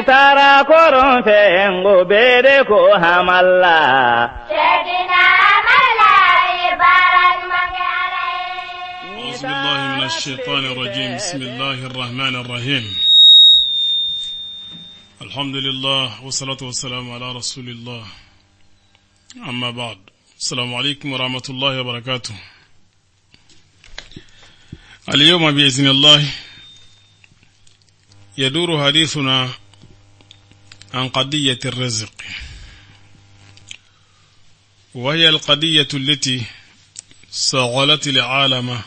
Ni taara kɔrɔn fɛ n ko bɛɛ de ko hamala. Sɛkina Hamala ye baara ɲuman kɛ Ala ye. أعوذ بالله من الشيطان الرجيم بسم الله الرحمن الرحيم الحمد لله والصلاة والسلام على رسول الله أما بعد السلام عليكم ورحمة الله وبركاته اليوم بإذن الله يدور حديثنا عن قضية الرزق وهي القضية التي شغلت العالم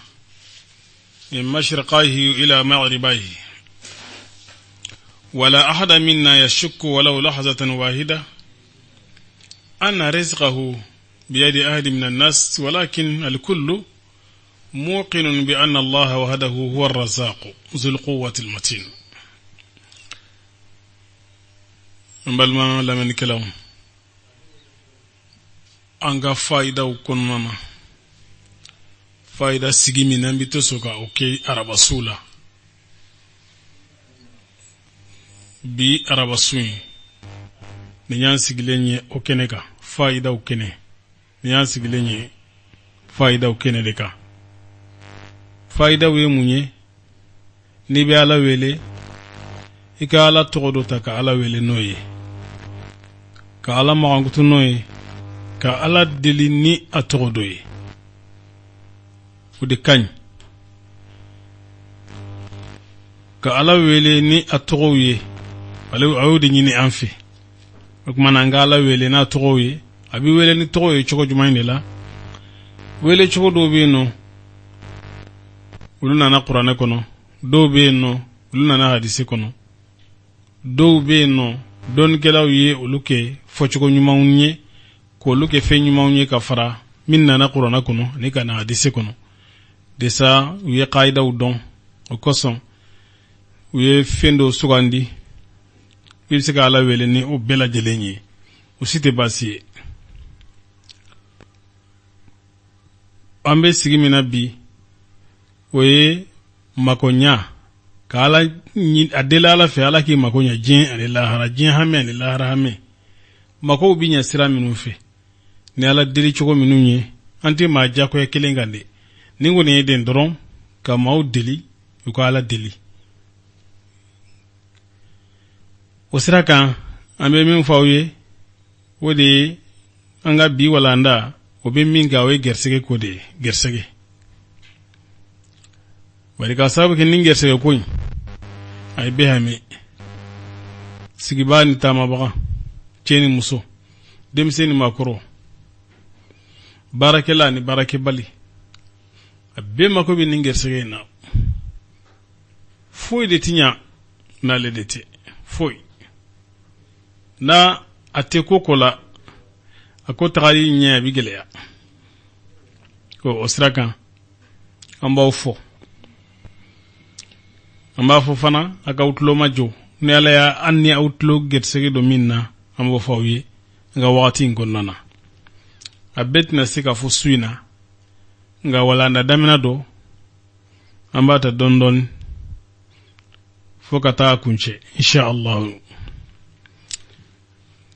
من مشرقيه إلى مغربيه ولا أحد منا يشك ولو لحظة واحدة أن رزقه بيد أحد من الناس ولكن الكل موقن بأن الله وحده هو الرزاق ذو القوة المتين n balima lamɛnnikɛlaw an ka fayidaw kɔnɔna na fayida sigi min n'an bɛ to so ka o kɛ arabasu la bi arabasu in nin y'an sigilen ye o kɛnɛ kan fayidaw kɛnɛ nin y'an sigilen ye fayidaw kɛnɛ de kan fayidaw ye mun ye n'i bɛ ala wele i ka ala tɔgɔ dɔ ta ka ala wele n'o ye ka ala magankutu n'o ye ka ala deli ni a tɔgɔ dɔ ye o de ka ɲi ka ala wele ni a tɔgɔw ye ale a y'o de ɲini an fɛ o tuma na an ka ala wele n'a tɔgɔw ye a bɛ wele ni tɔgɔ ye cogo jumɛn de la wele cogo dɔw bɛ yen nɔ olu nana kuranɛ kɔnɔ dɔw bɛ yen nɔ olu nana hadisi kɔnɔ dɔw bɛ yen nɔ dɔnnikɛlaw ye olu kɛ fɔcogo ɲumanw ye k'olu kɛ fɛn ɲumanw ye ka fara min nana kuranɛ kɔnɔ ani ka na hadisi kɔnɔ desa u ye kayidaw dɔn o kosɔn u ye fɛn dɔw sugandi i bɛ se ka ala wele ni o bɛɛ lajɛlen ye o si tɛ baasi ye an bɛ sigi min na bi o ye makoɲa ka ala a deli ala fɛ ala k'i mako ɲa diɲɛ ani lahara diɲɛ hami ani lahara hami makow bɛ ɲɛ sira minnu fɛ ni ala deli cogo minnu ye an tɛ maa jagoya kelen kan dɛ nin kɔni ye den dɔrɔn ka maaw deli u ka ala deli o sira kan an bɛ min fɔ aw ye o de ye an ka bi walanda o bɛ min kan o ye gɛrisɛgɛ ko de ye gɛrisɛgɛ bari ka sababu kɛ nin gɛrisɛgɛ ko in a ye bɛɛ hami sigibaa ni taamabaga cɛ ni muso denmisɛn ni maakɔrɔ baarakɛla ni baarakɛbali a bɛɛ mako bɛ nin gɛrisɛgɛ in na foyi de tɛ ɲa n'ale de tɛ foyi n'a a tɛ ko ko la a ko tagali ɲɛ a bɛ gɛlɛya o sira kan an b'aw fɔ an b'a fɔ fana a k'aw tulo majɔ ni ala y'a an ni aw tulo gɛrisɛgɛ don min na an b'o fɔ aw ye an ka wagati in kɔnɔna na a bɛɛ tɛna se ka fɔ su in na nka walanda daminɛ don an b'a ta dɔɔni dɔɔni fo ka taa kuncɛ insha allahu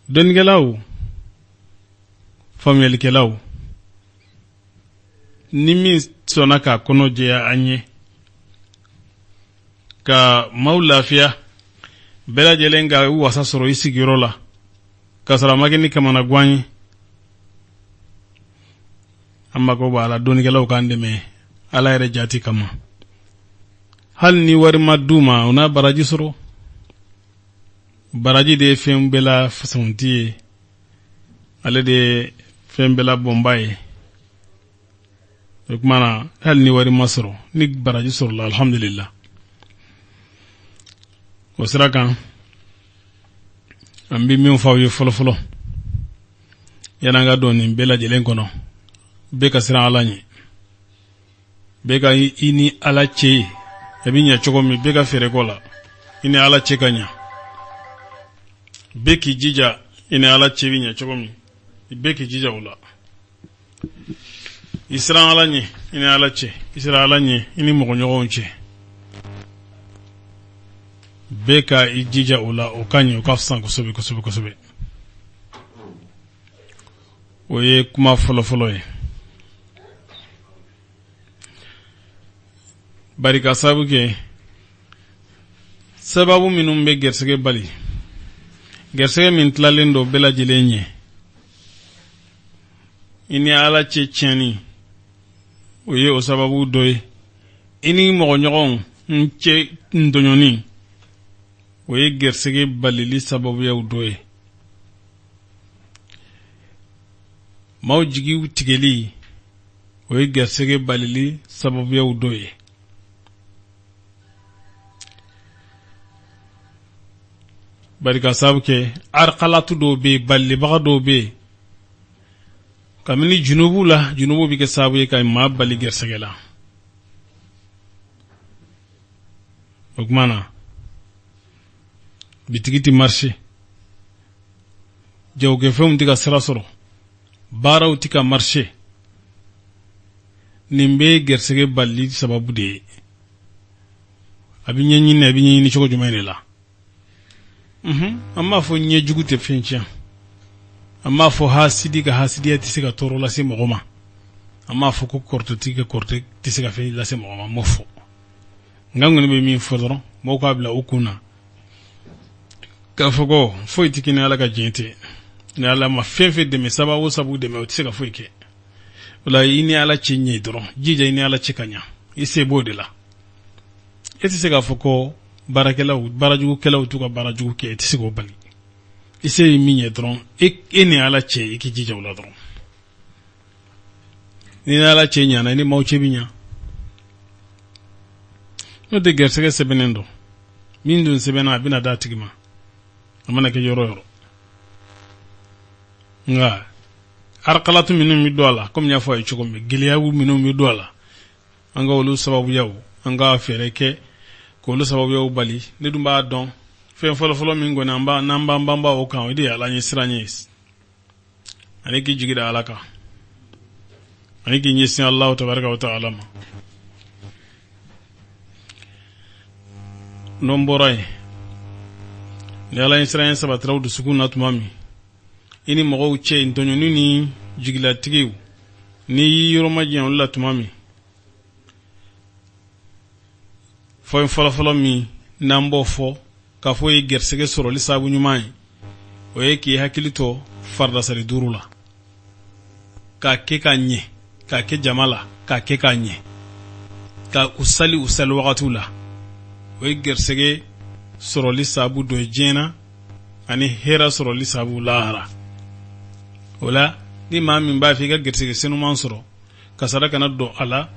dɔnnikɛlaw faamuyalikɛlaw ni min sɔnna k'a kɔnɔ jɛya an ye ka maaw lafiya bɛɛ lajɛlen ka u wasa sɔrɔ i sigiyɔrɔ la k'a sɔrɔ a ma kɛ ni kamanagwan ye an mako b'a la dɔnnikɛlaw k'an dɛmɛ ala yɛrɛ jati kama hali ni wari ma d'u ma u n'a baraji sɔrɔ baraji de ye fɛn bɛɛ la fisamanti ye ale de ye fɛn bɛɛ la bɔnba ye o tuma na hali ni wari ma sɔrɔ ni baraji sɔrɔla alhamdulillah o sira kan an bɛ min fɔ aw ye fɔlɔfɔlɔ yan'an ka don nin bɛɛ lajɛlen kɔnɔ bɛɛ ka siran ala ɲɛ bɛɛ ka i ni ala cɛ ye a bɛ ɲɛ cogo min bɛɛ ka fɛɛrɛ k'o la i ni ala cɛ ka ɲɛ bɛɛ k'i jija i ni ala cɛ bɛ ɲɛ cogo min bɛɛ k'i jija o la i siran ala ɲɛ i ni ala cɛ i siran ala ɲɛ i ni mɔgɔɲɔgɔnw cɛ Bɛɛ ka i jija o la, o ka ɲi, o ka fisa kosɛbɛ kosɛbɛ kosɛbɛ. O ye kuma fɔlɔfɔlɔ ye. Bari ka sababu kɛ sababu minnu bɛ gɛrisɛgɛ bali, gɛrisɛgɛ min tilalen don bɛɛ lajɛlen ye, i ni Ala cɛ tiɲɛni, o ye o sababu dɔ ye. I ni mɔgɔɲɔgɔnw cɛ tɔɲɔni, o ye gɛrisɛgɛ balili sababuyaw dɔ ye. Maaw jigiw tigɛli, o ye gɛrisɛgɛ balili sababuyaw dɔ ye. Bari ka sababu kɛ arikalatu dɔw bɛ yen, balilibaga dɔw bɛ yen, kabini junubu la, junubu bɛ kɛ sababu ye ka maa bali gɛrisɛgɛ la. O tuma na bitigi tɛ marché, jagokɛfɛnw tɛ ka sira sɔrɔ, baaraw tɛ ka marché. Nin bɛɛ ye gɛrisɛgɛ balili sababu de ye. A bɛ ɲɛɲini, a bɛ ɲɛɲini cogo jumɛn de la? An b'a fɔ ɲɛ jugu tɛ fɛn tiɲɛ, an b'a fɔ hasidi ka hasidiya tɛ se ka tɔɔrɔ lase mɔgɔ ma, an b'a fɔ ko kɔrɔtɛtigi ka kɔrɔtɛ tɛ se ka fɛn lase mɔgɔ ma. N m'o fɔ, nka n kɔni bɛ min fɔ dɔrɔn, mɔgɔw k'a bila u kun na k'a fɔ ko foyi tɛ kɛ ni Ala ka diɲɛ tɛ. Ni Ala ma fɛn fɛn dɛmɛ, sababu o sababu dɛmɛ, o tɛ se ka foyi kɛ. O la, i ni Ala cɛ ɲɛ dɔrɔn, jija i ni Ala cɛ ka ɲa, i se b'o de la. E tɛ se k'a fɔ ko baarakɛlaw, baarajugukɛlaw t'u ka baara jugu kɛ, i tɛ se k'o bali. I se ye min ye dɔrɔn, e ni Ala cɛ, i k'i jija o la dɔrɔn. Ni ni Ala cɛ ɲana, i ni maaw cɛ bɛ ɲa. N'o tɛ, gɛrisɛgɛ sɛbɛnnen don. Min dun sɛbɛnna, a bɛna d'a tigi ma, a mana kɛ yɔrɔ yɔrɔ. Nka arikalatu minnu bɛ don a la, komi n y'a fɔ a ye cogo min, gɛlɛyaw minnu bɛ don a la, an ka olu sababuyaw, an ka fɛɛrɛ kɛ k'olu sababuyaw bali. Ne dun b'a dɔn, fɛn fɔlɔfɔlɔ min kɔni an b'a n'an b'an banba o kan, o de ye Ala ɲɛ siran ye, ani k'i jigi da Ala kan, ani k'i ɲɛsin Alahu tabaraka wa taala ma. N'o bɔra yen, ni Ala ɲɛ siran sabatira u dusukun na tuma min, i ni mɔgɔw cɛ tɔɲɔni ni jigilatigiw, n'i y'i yɔrɔ majanya olu la tuma min, fɛn fɔlɔfɔlɔ min n'an b'o fɔ k'a fɔ ye gɛrisɛgɛ sɔrɔli sababu ɲuman ye, o ye k'i hakili to faridasali duuru la, k'a kɛ ka ɲɛ, k'a kɛ jama la, k'a kɛ ka ɲɛ, ka u sali u sali wagatiw la. O ye gɛrisɛgɛ sɔrɔli sababu dɔ ye diɲɛ na, ani hɛrɛ sɔrɔli sababu lahara. O la, ni maa min b'a fɛ i ka gɛrisɛgɛ senuman sɔrɔ, kasara kana don a la,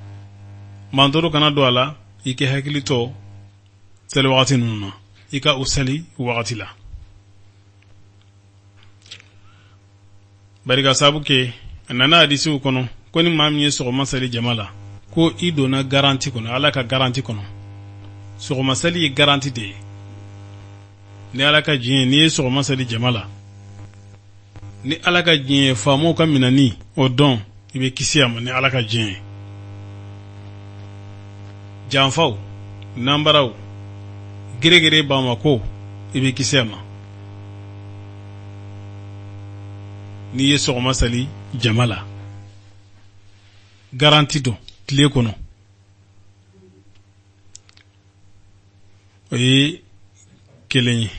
mantɔɔrɔ kana don a la, i k'i hakili to seli wagati ninnu na, i ka u sali wagati la. Bari ka sababu kɛ a nana hadisiw kɔnɔ ko ni maa min ye sɔgɔma sali jama la, ko i donna garanti kɔnɔ, Ala ka garanti kɔnɔ. Sɔgɔma sali ye garanti de ye ni Ala ka diɲɛ. N'i ye sɔgɔma sali jama la, ni Ala ka diɲɛ ye, faamaw ka minɛni o dɔn, i bɛ kisi a ma ni Ala ka diɲɛ ye. Janfaw, nanbaraw, geregere bamako, i bɛ kisi a ma n'i ye sɔgɔma sali jama la. Garanti don tile kɔnɔ, o ye kelen ye.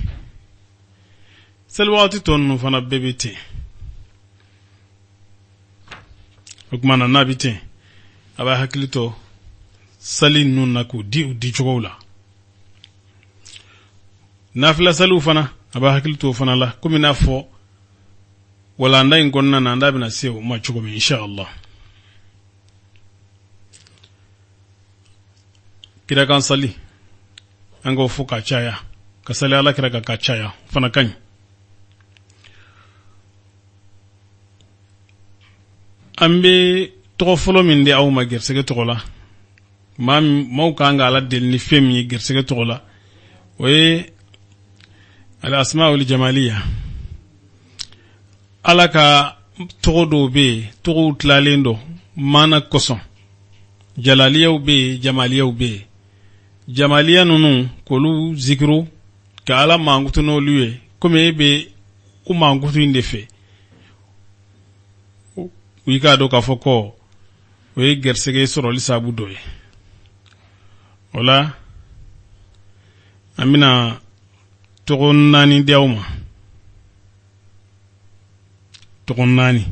Seli wagati tɔ ninnu fana bɛɛ bɛ ten. O tuma na, n'a bɛ ten, a b'a hakili to sali ninnu na k'u di u dicogow la. Nafila saliw fana, a b'a hakili to o fana la, komi n'a fɔ walanda in kɔnɔna na, an da bɛna se o ma cogo min, insha Allah. Kirakan sali, an k'o fɔ ka caya, ka sali Ala kira kan ka caya fana ka ɲi. An bɛ tɔgɔ fɔlɔ min di aw ma gɛrisɛgɛ tɔgɔ la, maa maaw kan ka Ala deli ni fɛn min ye gɛrisɛgɛ tɔgɔ la, o ye al asmaul jamaliya. Ala ka tɔgɔ dɔw bɛ yen, tɔgɔw tilalen don maana kosɔn. Jalaliyaw bɛ yen, jamaliyaw bɛ yen. Jamaliya ninnu, k'olu zikiru Ka Ala mankutu n'olu ye, komi e bɛ u mankutu in de fɛ, i k'a dɔn k'a fɔ ko o ye garisɛgɛ sɔrɔli sababu dɔ ye. O la, an bɛna tɔgɔ naani di aw ma, tɔgɔ naani,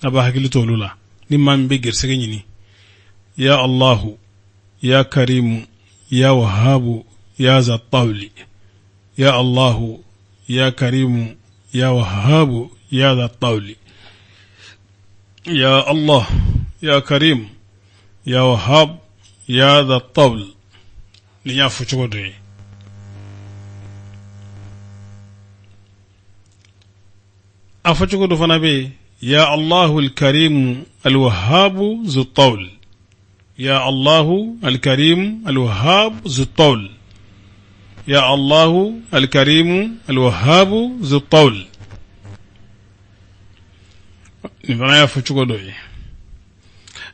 a b'a hakili to olu la ni maa min bɛ garisɛgɛ ɲini. Ya Allahu, ya Karimu, ya Wahabu, ya Zatawuli. Ya Allahu, ya Karimu, ya Wahabu, ya Zatawuli. Ya Allah, ya Karim, ya Wahab, ya Zatawuli. Nin y'a fɔcogo dɔ ye. A fɔcogo dɔ fana bɛ yen: ya Allahu alkarimu alwahabu zutawul, ya Allahu alkarimu alwahabu zutawul, ya Allahu alkarimu alwahabu zutawul. Nin fana y'a fɔcogo dɔ ye.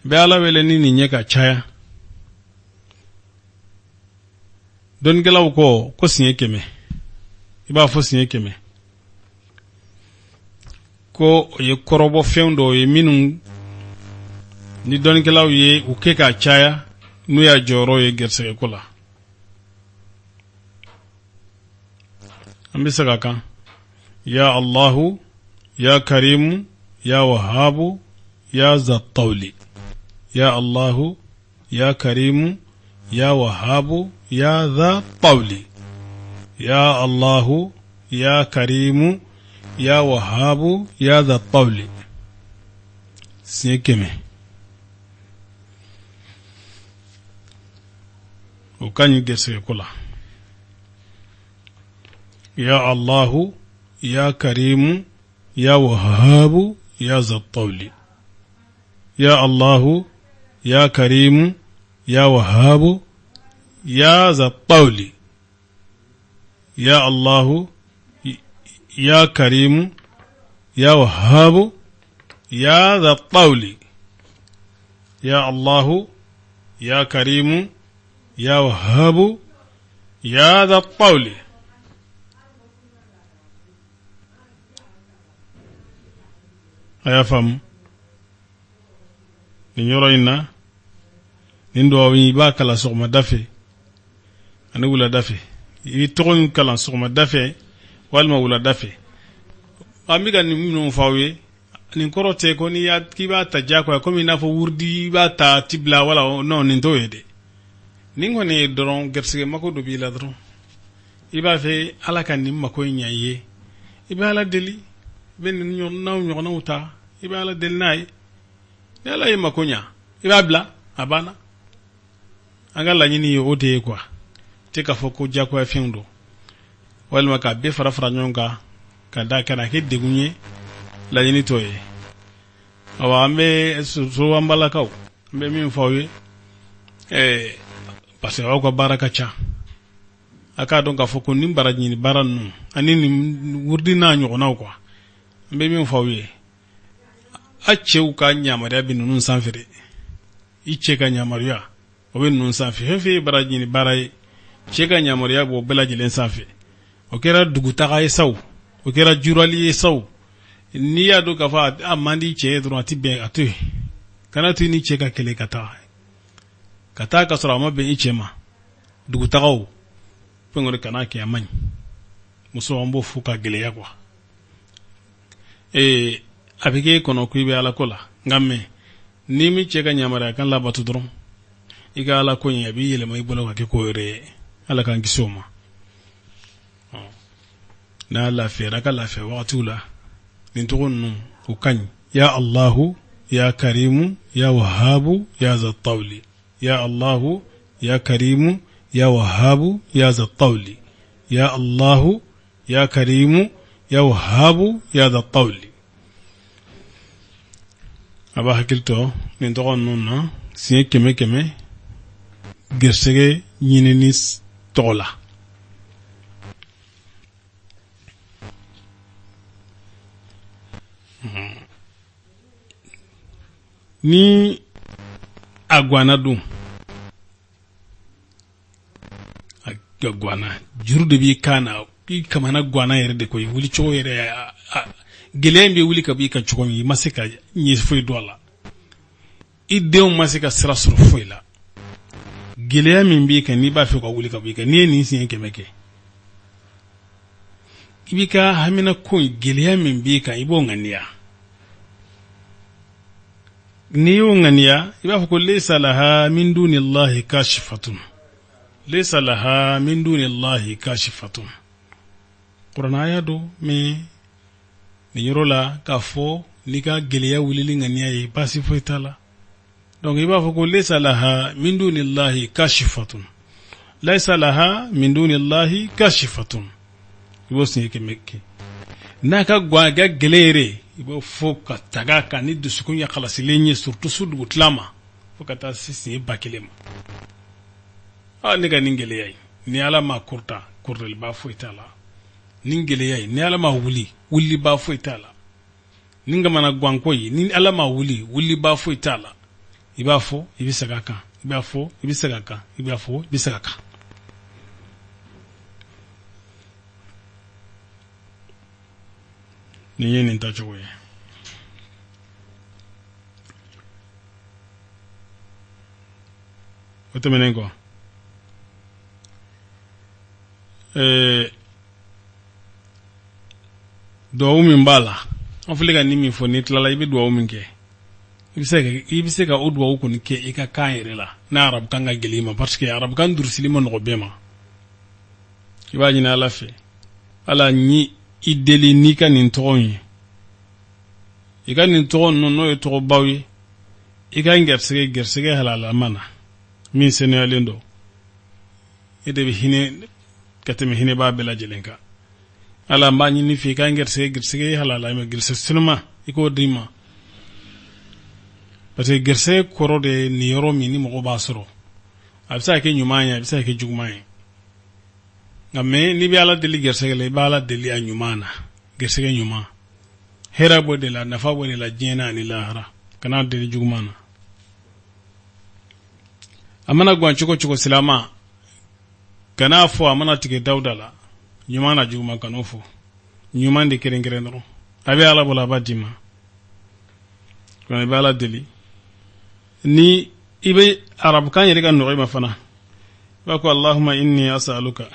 Bɛ Ala wele ni nin ye ka caya. Dɔnnikɛlaw ko siɲɛ 100, i b'a fɔ siɲɛ 100, ko o ye kɔrɔbɔfɛn dɔw ye minnu ni dɔnnikɛlaw ye u kɛ k'a caya, n'u y'a jɔyɔrɔ ye garisɛgɛko la. An bɛ segin a kan: ya Allahu, ya Karimu, ya Wahabu, ya Zatawuli. Ya Allahu, ya Karimu, ya Wahabu, ya Zatawuli. Ya Allahu, ya Karimu, ya Wahabu, ya Zatawuli, siɲɛ 100. O ka ɲi gɛrɛsɛgɛ ko la. Ya Allahu, ya Karimu, ya Wahabu, ya Zatawuli. Ya Allahu, ya Karimu, ya Wahabu, ya Zatawuli. Ya Allahu, ya Karimu, ya Wahabu, ya Zatawuli. Ya Allahu, ya Karimu, ya Wahabu, ya Zatawuli. A y'a faamu nin yɔrɔ in na, nin duwawu in, i b'a kalan sɔgɔmada fɛ ani wulada fɛ. I bɛ tɔgɔ in kalan sɔgɔmada fɛ walima wulada fɛ. An bɛ ka nin minnu fɔ aw ye, nin kɔrɔ tɛ ko n'i y'a k'i b'a ta diyagoya, komi i n'a fɔ wurudi, i b'a ta ti bila wala. Non, nin t'o ye dɛ. Nin kɔni ye dɔrɔn garisɛgɛ mako dɔ b'i la dɔrɔn, i b'a fɛ Ala ka nin mako in ɲɛ i ye, i bɛ Ala deli, i bɛ nin n'aw ɲɔgɔnnaw ta, i bɛ Ala deli n'a ye. Ni Ala ye mako ɲa, i b'a bila, a banna. An ka laɲini ye o de ye quoi, tɛ k'a fɔ ko diyagoya fɛnw don walima k'a bɛɛ fara fara ɲɔgɔn kan ka da ka na kɛ degun ye. Laɲini t'o ye. Awa, an bɛ so, an balakaw, an bɛ min fɔ aw ye, parce que aw ka baara ka ca, a k'a dɔn k'a fɔ ko nin baraji ɲini baara ninnu ani nin wurudi n'a ɲɔgɔnnaw quoi, an bɛ min fɔ aw ye, a cɛw ka yamaruya bɛ ninnu sanfɛ dɛ. I cɛ ka yamaruya, o bɛ ninnu sanfɛ. Fɛn fɛn ye baraji ɲini baara ye, cɛ ka yamaruya b'o bɛɛ lajɛlen sanfɛ. O kɛra dugutaga ye sa o, o kɛra jurali ye sa o, n'i y'a dɔn k'a fɔ a man di cɛ ye dɔrɔn, a ti bɛn, a to yen. Kana to i ni cɛ ka kɛlɛ ka taa ka taa ka sɔrɔ a ma bɛn i cɛ ma. Dugutagaw fɛn kɔni, kana kɛ, a man ɲi. Muso, an b'o fo ka gɛlɛya quoi. A bɛ k'e kɔnɔ ko i bɛ Ala ko la, nka mɛ n'i mi cɛ ka yamaruya kan labato dɔrɔn, i ka Ala ko in, a b'i yɛlɛma i bolo ka kɛ ko wɛrɛ ye. Ala k'an kisi o ma. N'a lafiyara, ka lafiya wagatiw la, nin tɔgɔ ninnu, o ka ɲi: ya Allahu, ya Karimu, ya Wahabu, ya Zatawuli. Ya Allahu, ya Karimu, ya Wahabu, ya Zatawuli. Ya Allahu, ya Karimu, ya Wahabu, ya Zatawuli. A b'a hakili to nin tɔgɔ ninnu na siɲɛ 100 100, gɛrɛsɛgɛ ɲinini tɔgɔ la. Ni a gwanna dun, ka gwanna juru de b'i kan na i kamana gwanna yɛrɛ de koyi wuli cogo yɛrɛ gɛlɛya in bɛ wuli ka b'i kan cogo min i ma se ka ɲɛ foyi dɔn a la i denw ma se ka sira sɔrɔ foyi la gɛlɛya min b'i kan n'i b'a fɛ ka wuli ka b'i kan n'i ye nin siɲɛ 100 kɛ i b'i ka haminako in gɛlɛya min b'i kan i b'o ŋaniya n'i y'o ŋaniya i b'a fɔ ko leisa laha min dunillahi kashifatun leisa laha min dunillahi kashifatun kuranɛ aya don mais nin yɔrɔ la k'a fɔ n'i ka gɛlɛya wulili ŋaniya ye baasi foyi t'a la donc i b'a fɔ ko leisa laha min dunillahi kashifatun laisa laha min dunillahi kashifatun i b'o siɲɛ 100 kɛ n'a ka gwan a ka gɛlɛn yɛrɛ i b'o fɔ ka taga kan ni dusukun ye kalasilen ye surtout su dugutila ma fo ka taa se siɲɛ 1000 ma aa ne ka nin gɛlɛya ye ni ala ma kɔrɔta kɔrɔtaliba foyi t'a la nin gɛlɛya ye ni ala ma wuli wuliba foyi t'a la nin kamana gwanko ye ni ala ma wuli wuliba foyi t'a la i b'a fɔ i bɛ segin a kan i b'a fɔ i bɛ segin a kan i b'a fɔ i bɛ segin a kan nin ye nin tacogo ye o tɛmɛnen kɔ duwawu min b'a la an filɛ ka nin min fɔ n'i tilala i bɛ duwawu min kɛ i bɛ se ka o duwawu kɔni kɛ i ka kan yɛrɛ la n'a arabukan ka gɛlɛn i ma parce que arabukan durusili ma nɔgɔ bɛɛ ma i b'a ɲini ala fɛ ala n y'i deli n'i ka nin tɔgɔ ye i ka nin tɔgɔ ninnu n'o ye tɔgɔbaw ye i ka n gɛrɛsɛgɛ gɛrɛsɛgɛ halalama na min senuyalen don e de bɛ hinɛ ka tɛmɛ hinɛbaa bɛɛ lajɛlen kan ala n b'a ɲini fɛ i ka n gɛrɛsɛgɛ gɛrɛsɛgɛ halala ma gɛrɛsɛgɛ senuma i k'o di n ma parce que gɛrɛsɛgɛ kɔrɔ de ye nin yɔrɔ min ni mɔgɔ b'a sɔrɔ a bɛ se ka kɛ ɲuman ye a bɛ se ka kɛ juguman ye nka mais n'i bɛ ala deli gɛrɛsɛgɛ la i bɛ ala deli a ɲuman na gɛrɛsɛgɛ ɲuman hɛrɛ b'o de la nafa b'o de la diɲɛ na ani lahara kana deli juguman na a mana gwan cogo cogo silama kan'a fɔ a mana tigɛ dawuda la ɲuman na juguman kan'o fɔ ɲuman de kɛrɛnkɛrɛn dɔrɔn a bɛ ala bolo a b'a d'i ma i bɛ ala deli ni i bɛ arabukan yɛrɛ ka nɔgɔ i ma fana i b'a ko allahumma inni as'aluka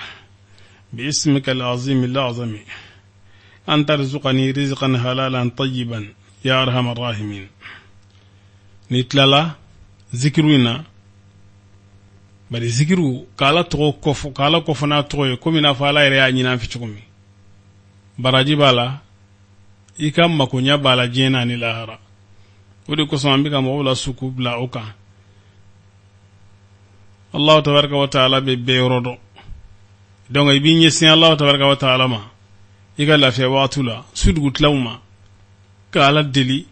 bi ismika al-azim al-azami an tarzuqani rizqan halalan tayyiban ya arhamar rahimin n'i tilala zikiru in na bari zikiru k'ala tɔgɔ kɔfɔ k'ala kofɔ n'a tɔgɔ ye komi n'a fɔ ala yɛrɛ y'a ɲini an fɛ cogo min baraji b'a la i ka makoɲa b'a la diɲɛ na ani lahara o de kosɔn an bɛ ka mɔgɔw lasu k'u bila o kan allahu tabaraka wa taala bɛ bɛɛ yɔrɔ dɔn donc i b'i ɲɛsin allahu tabaraka wa taala ma i ka lafiya wagatiw la su dugutilaw ma ka ala deli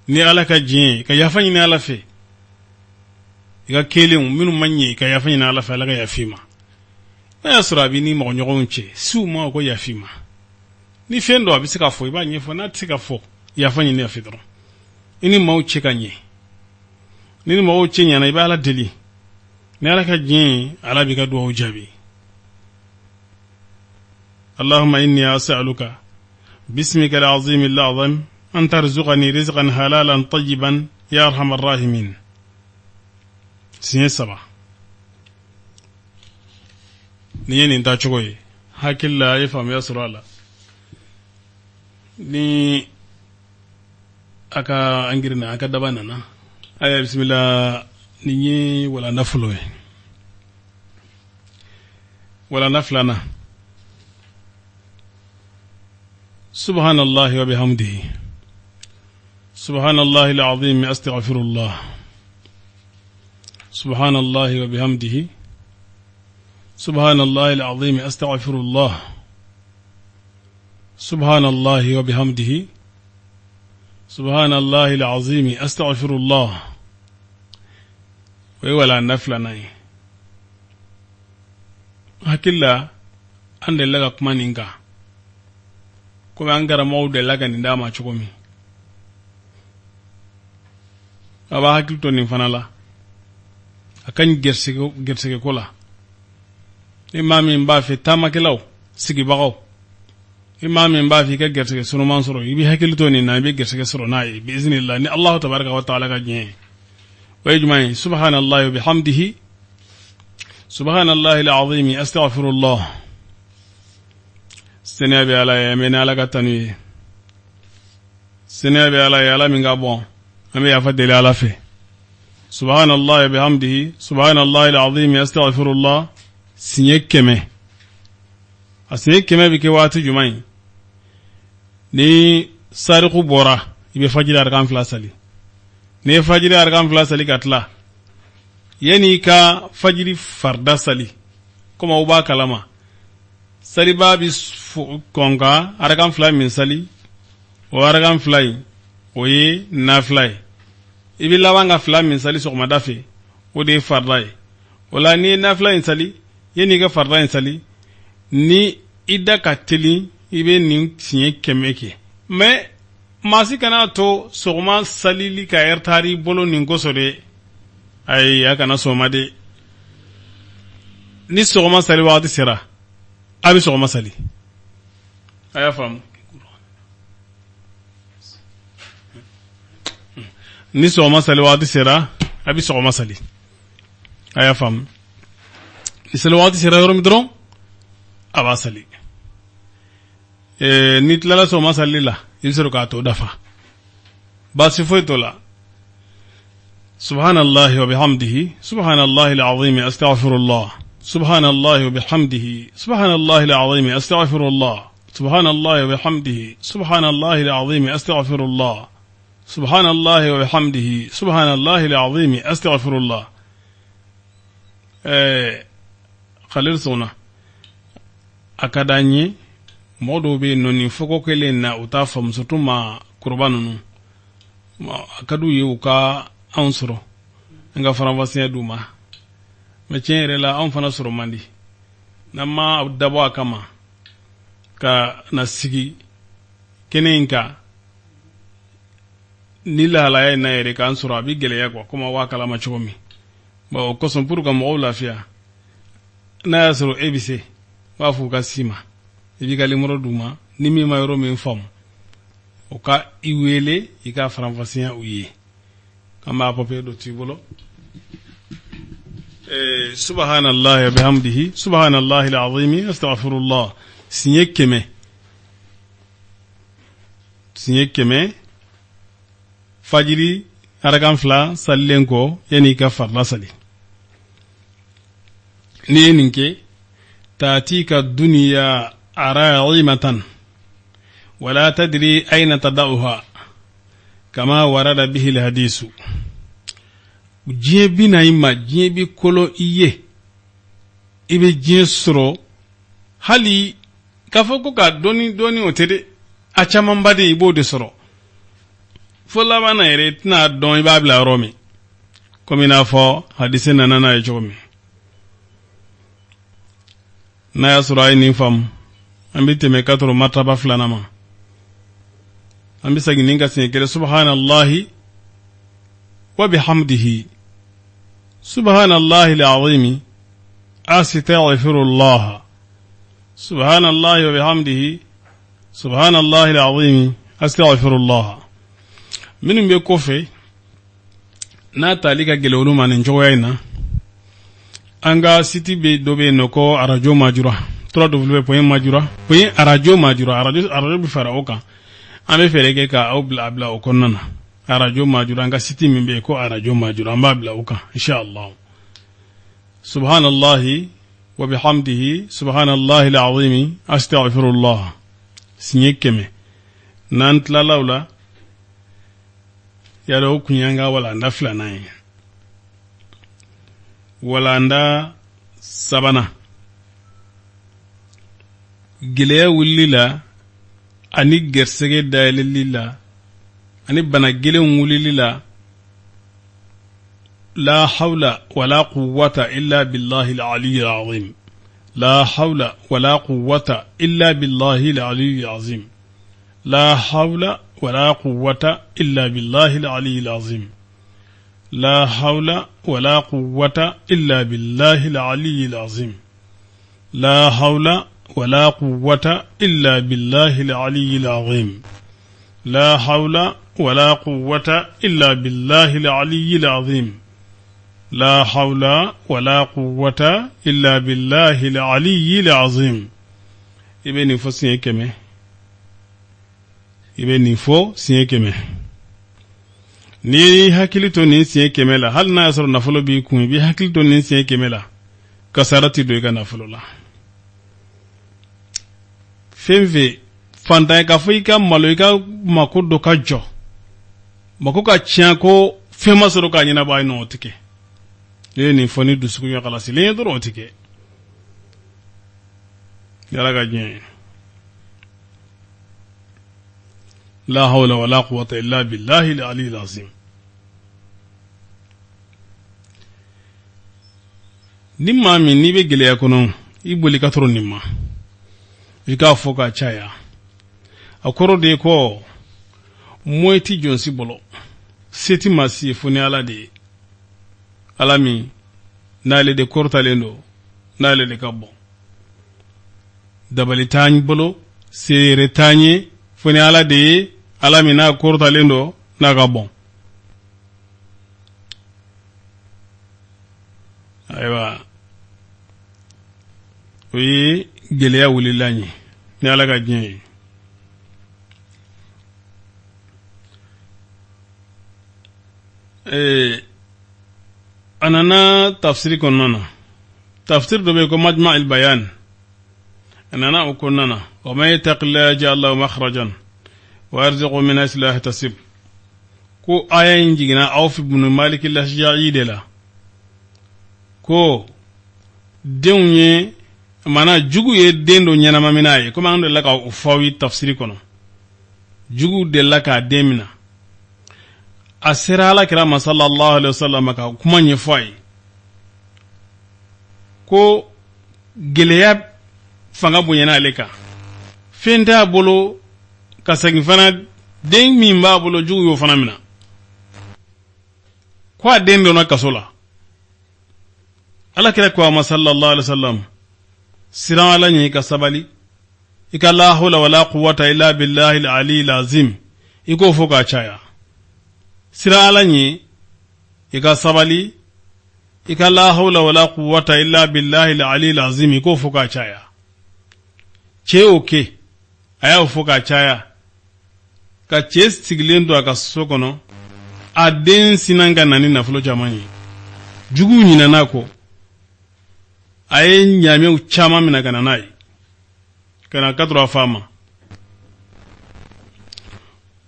ni ala ka diɲɛ ye ka yafa ɲini ala fɛ i ka kɛlenw minnu ma ɲɛ ka yafa ɲini ala fɛ ala ka yafa i ma n'a y'a sɔrɔ a b'i ni mɔgɔ ɲɔgɔnw cɛ s'u ma o ko yafa i ma ni fɛn dɔ a bɛ se ka fɔ i b'a ɲɛfɔ n'a tɛ se ka fɔ yafa ɲini a fɛ dɔrɔn i ni maaw cɛ ka ɲɛ ni ni mɔgɔw cɛ ɲɛna i bɛ ala deli ni ala ka diɲɛ ye ala b'i ka dugawu jaabi allahumma inni as'aluka bismika al-azim al-azam an tarzuqani rizqan halalan tayyiban ya arhamar rahimin siɲɛ saba nin ye nin taacogo ye hakili la a ye faamuya sɔrɔ a la ni a ka an girinna a ka daba nana aya bisimila nin ye walanda fɔlɔ ye walanda filanan subhanallahi wa bihamdihi subhanallahi alazim astaghfirullah subhanallahi wa bihamdihi subhanallahi alazim astaghfirullah subhanallahi wa bihamdihi subhanallahi alazim astaghfirullah o ye walanda filanan ye hakili la an delila ka kuma nin kan komi an karamɔgɔw delila ka nin d'an ma cogo min a b'a hakili to nin fana la a ka ɲi gɛrisɛgɛ ko la Ni maa min b'a fɛ, taamakɛlaw, sigibagaw, ni maa min b'a fɛ i ka gɛrɛsɛgɛ sunuman sɔrɔ, i bɛ hakili to nin na, i bɛ gɛrɛsɛgɛ sɔrɔ n'a ye biiznillah, ni Alahu tabaraka wa taala ka diɲɛ ye. O ye jumɛn ye? Subhanallahi wa bihamdihi, subhanallahi alazimi, astaghfirullah. Seniya bɛ Ala ye, an bɛ ni Ala ka tanu ye. Seniya bɛ Ala ye, Ala min ka bon, an bɛ yafa deli Ala fɛ. Subhanallahi wa bihamdihi, subhanallahi alazimi, astaghfirullah, siɲɛ 100. A siɲɛ 100 bɛ kɛ waati jumɛn ye? Ni sariku bɔra, i bɛ fajiri arakan 2 sali. N'i ye fajiri arakan 2 sali ka tila, yanni i ka fajiri farida sali, komi aw b'a kalama, saliba bɛ kɔn ka arakan 2 min sali, o arakan 2 in, o ye nafila ye. I bɛ laban ka 2 min sali sɔgɔmada fɛ, o de ye farida ye. O la, n'i ye nafila in sali, yanni i ka farida in sali, ni i da ka teli, i bɛ nin siɲɛ 100 kɛ. Mais maa si kana to sɔgɔma salili ka retard i bolo nin kosɔn dɛ. Ayi, a kana sɔn o ma dɛ. Ni sɔgɔma sali wagati sera, a bɛ sɔgɔma sali. A y'a faamu? Ni sɔgɔma sali wagati sera, a bɛ sɔgɔma sali. A y'a faamu? Ni sali wagati sera yɔrɔ min dɔrɔn, a b'a sali. N'i tilala sɔgɔma sali la, i bɛ sɔrɔ k'a tɔ dafa, baasi foyi t'o la. Subhanallahi wa bihamdihi, subhanallahi alazim, astaghfirullah. Subhanallahi wa bihamdihi, subhanallahi alazim, astaghfirullah. Subhanallahi wa bihamdihi, subhanallahi alazim, astaghfirullah. Subhanallahi wa bihamdihi, subhanallahi alazim, astaghfirullah. Khalil Sona, a ka d'an ye, mɔgɔ dɔw bɛ yen nɔ, nin fɔko kelen na, u t'a faamu, surtout maa kɔrɔba ninnu. A ka d'u ye u ka anw sɔrɔ, an ka faranfasiya d'u ma. Mais tiɲɛ yɛrɛ la, anw fana sɔrɔ man di n'an ma dabɔ a kama ka na sigi kɛnɛ in kan ni lahalaya in na yɛrɛ k'an sɔrɔ, a bɛ gɛlɛya quoi, komi aw b'a kalama cogo min. Bon, o kosɔn, pour ka mɔgɔw lafiya, n'a y'a sɔrɔ e bɛ se, b'a fɔ u ka s'i ma, i b'i ka numéro d'u ma. Ni min ma yɔrɔ min faamu, o ka i wele, i ka faranfasiya u ye. An b'a papiye dɔ t'i bolo. Subhanallahi wa bihamdihi, subhanallahi alazimi, astaghfirullah, siɲɛ 100, siɲɛ 100, fajiri arakan 2 salilen kɔ, yanni i ka farila sali. N'i ye nin kɛ, tatika duniya araimatan wala tadri aina tada'uha, kama warada bihi alhadisu. Diɲɛ bi na i ma, diɲɛ bi kolo i ye, i bɛ diɲɛ sɔrɔ. Hali k'a fɔ ko ka dɔɔni dɔɔni, o tɛ dɛ, a camanba de, i b'o de sɔrɔ. Fo laban na yɛrɛ, i tɛna dɔn i b'a bila yɔrɔ min, komi i n'a fɔ hadise nana n'a ye cogo min. N'a y'a sɔrɔ a ye nin faamu, an bɛ tɛmɛ ka tɔrɔ martaba filanan ma. An bɛ segin nin ka siɲɛ kelen: subhanallahi wa bihamdihi, subhanallahi alazimi, astaghfirullah. Subhanallahi wa bihamdihi, subhanallahi alazimi, astaghfirullah. Minnu bɛ kɔfɛ n'a tali ka gɛlɛn olu ma nin cogoya in na, an ka site bɛ dɔ bɛ yen nɔ ko Arajo Majura, www.majura.arajo majura. Arajo, arajo bɛ fara o kan. An bɛ fɛɛrɛ kɛ ka aw bila a bila o kɔnɔna na. Arajo Majura, an ka site min bɛ yen ko Arajo Majura, an b'a bila o kan inshallah. Subhanallahi wa bihamdihi, subhanallahi alazimi, astaghfirullah, siɲɛ 100. N'an tilala o la yala, o kun y'an ka walanda filanan ye. Walanda sabanan, gɛlɛya wulili la ani gɛrisɛgɛ dayɛlɛli la ani bana gɛlɛnw wulili la: la hawla wala quwwata illa billahi al-ali al-azim, la hawla wala quwwata illa billahi al-ali al-azim, la hawla wala quwwata illa billahi al-ali al-azim, la hawla wala quwwata illa billahi al-ali al-azim. La hawla wala quwwata illa billahi al-aliyyil azim. La hawla wala quwwata illa billahi al-aliyyil azim. La hawla wala quwwata illa billahi al-aliyyil azim. I bɛ nin fɔ siɲɛ 100. I bɛ nin fɔ siɲɛ 100. N'i y'i hakili to nin siɲɛ 100 la, hali n'a y'a sɔrɔ nafolo b'i kun, i b'i hakili to nin siɲɛ 100 la, kasara tɛ don i ka nafolo la. Fɛn fɛn fantan ye k'a fɔ i ka malo, i ka mako dɔ ka jɔ, mako ka tiɲɛ ko fɛn ma sɔrɔ k'a ɲɛnabɔ, ayi non, o tɛ kɛ. N'i ye nin fɔ ni dusukun ye kalasilen ye dɔrɔn, o tɛ kɛ. Ni Ala ka diɲɛ ye. La hawla wala quwwata illa billahi al-aliyyil azim. Ni maa min n'i bɛ gɛlɛya kɔnɔ, i boli ka tɔrɔ nin ma, i k'a fɔ k'a caya. A kɔrɔ de ye ko moyen ti jɔn si bolo, se ti maa si ye fo ni Ala de ye. Ala min n'ale de kɔrɔtalen don, n'ale de ka bon, dabali t'an bolo, se yɛrɛ t'an ye fo ni Ala de ye. Ala min n'a kɔrɔtalen don, n'a ka bon. Ayiwa, o ye gɛlɛya wulilan ye ni Ala ka diɲɛ ye. A nana tafsiri kɔnɔna na, tafsiri dɔ bɛ yen ko Majma al Bayan. A nana o kɔnɔna na: wa man yattaqillaha yaj'al lahu makhrajan wa yarzuqhu min haythu la yahtasib. Ko aya in jiginna Awf ibn Malik al-Ashja'i de la, ko denw ye maana jugu ye den dɔ ɲɛnama minɛ a ye, komi an delila ka o fɔ aw ye tafsiri kɔnɔ. Jugu delila k'a den minɛ, a sera Ala kira ma sallallahu alaihi wasallam ka kuma ɲɛfɔ a ye ko gɛlɛya fanga bonyana ale kan, fɛn t'a bolo ka segin fana, den min b'a bolo, jugu y'o fana minɛ, ko a den donna kaso la. Ala kira ko a ma sallallahu alaihi wasallam: siran Ala ɲɛ, i ka sabali, i ka la hawla wala quwwata illa billahi al-ali azim, i k'o fɔ k'a caya. Siran Ala ɲɛ, i ka sabali, i ka la hawla wala quwwata illa billahi al-ali azim, i k'o fɔ k'a caya. Cɛ y'o kɛ, a y'o fɔ k'a caya, ka cɛ sigilen to a ka so kɔnɔ, a den sinan ka na ni nafolo caman ye. Juguw ɲinɛna kɔ, a ye ɲaamɛw caman minɛ ka na n'a ye, ka na ka a fa ma.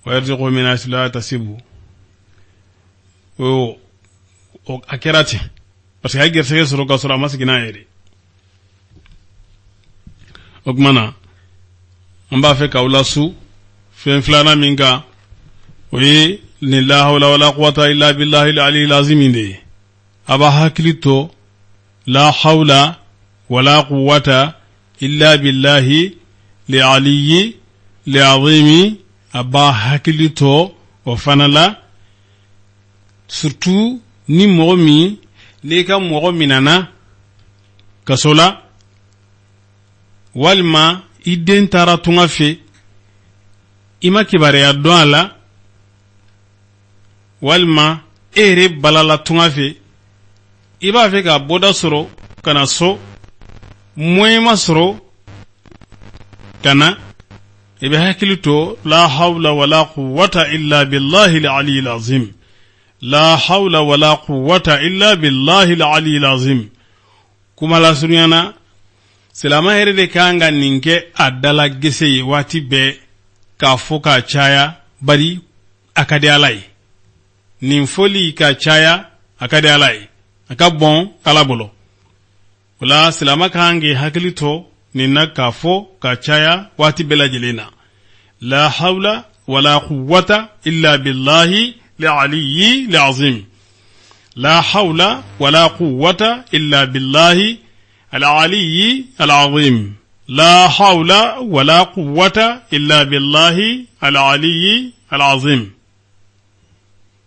Wa yarzuqhu min haythu la yahtasibu. O a kɛra ten parce que a ye gɛrɛsɛgɛ sɔrɔ ka sɔrɔ a ma sigi n'a ye de. O tuma na, an b'a fɛ k'aw lasu fɛn filanan min kan, o ye nin la hawla wala quwwata illa billahi al-ali azim de ye. A b'a hakili to la hawla wala quwwata illa billahi li-aliyi li-azimi, a b'a hakili to o fana la, surtout ni mɔgɔ min n'i ka mɔgɔ minɛna kaso la, walima i den taara tunga fɛ, i ma kibaruya dɔn a la, walima e yɛrɛ balala tunga fɛ, i b'a fɛ ka bɔda sɔrɔ ka na so, moyen ma sɔrɔ ka na, i bɛ hakili to la hawla wala quwwata illa billahi al-ali azim, la hawla wala quwwata illa billahi al-ali azim. Kuma lasurunya na, silama yɛrɛ de kan ka nin kɛ a dala gese ye waati bɛɛ k'a fɔ k'a caya, bari a ka di Ala ye. Nin fɔli ka caya, a ka di Ala ye, a ka bɔn Ala bolo. O la, silama kan k'i hakili to nin na k'a fɔ ka caya waati bɛɛ lajɛlen na: la hawla wala quwwata illa billahi li'aliyyi li'azim, la hawla wala quwwata illa billahi al-aliyyi al-azim, la hawla wala quwwata illa billahi al-aliyyi al-azim.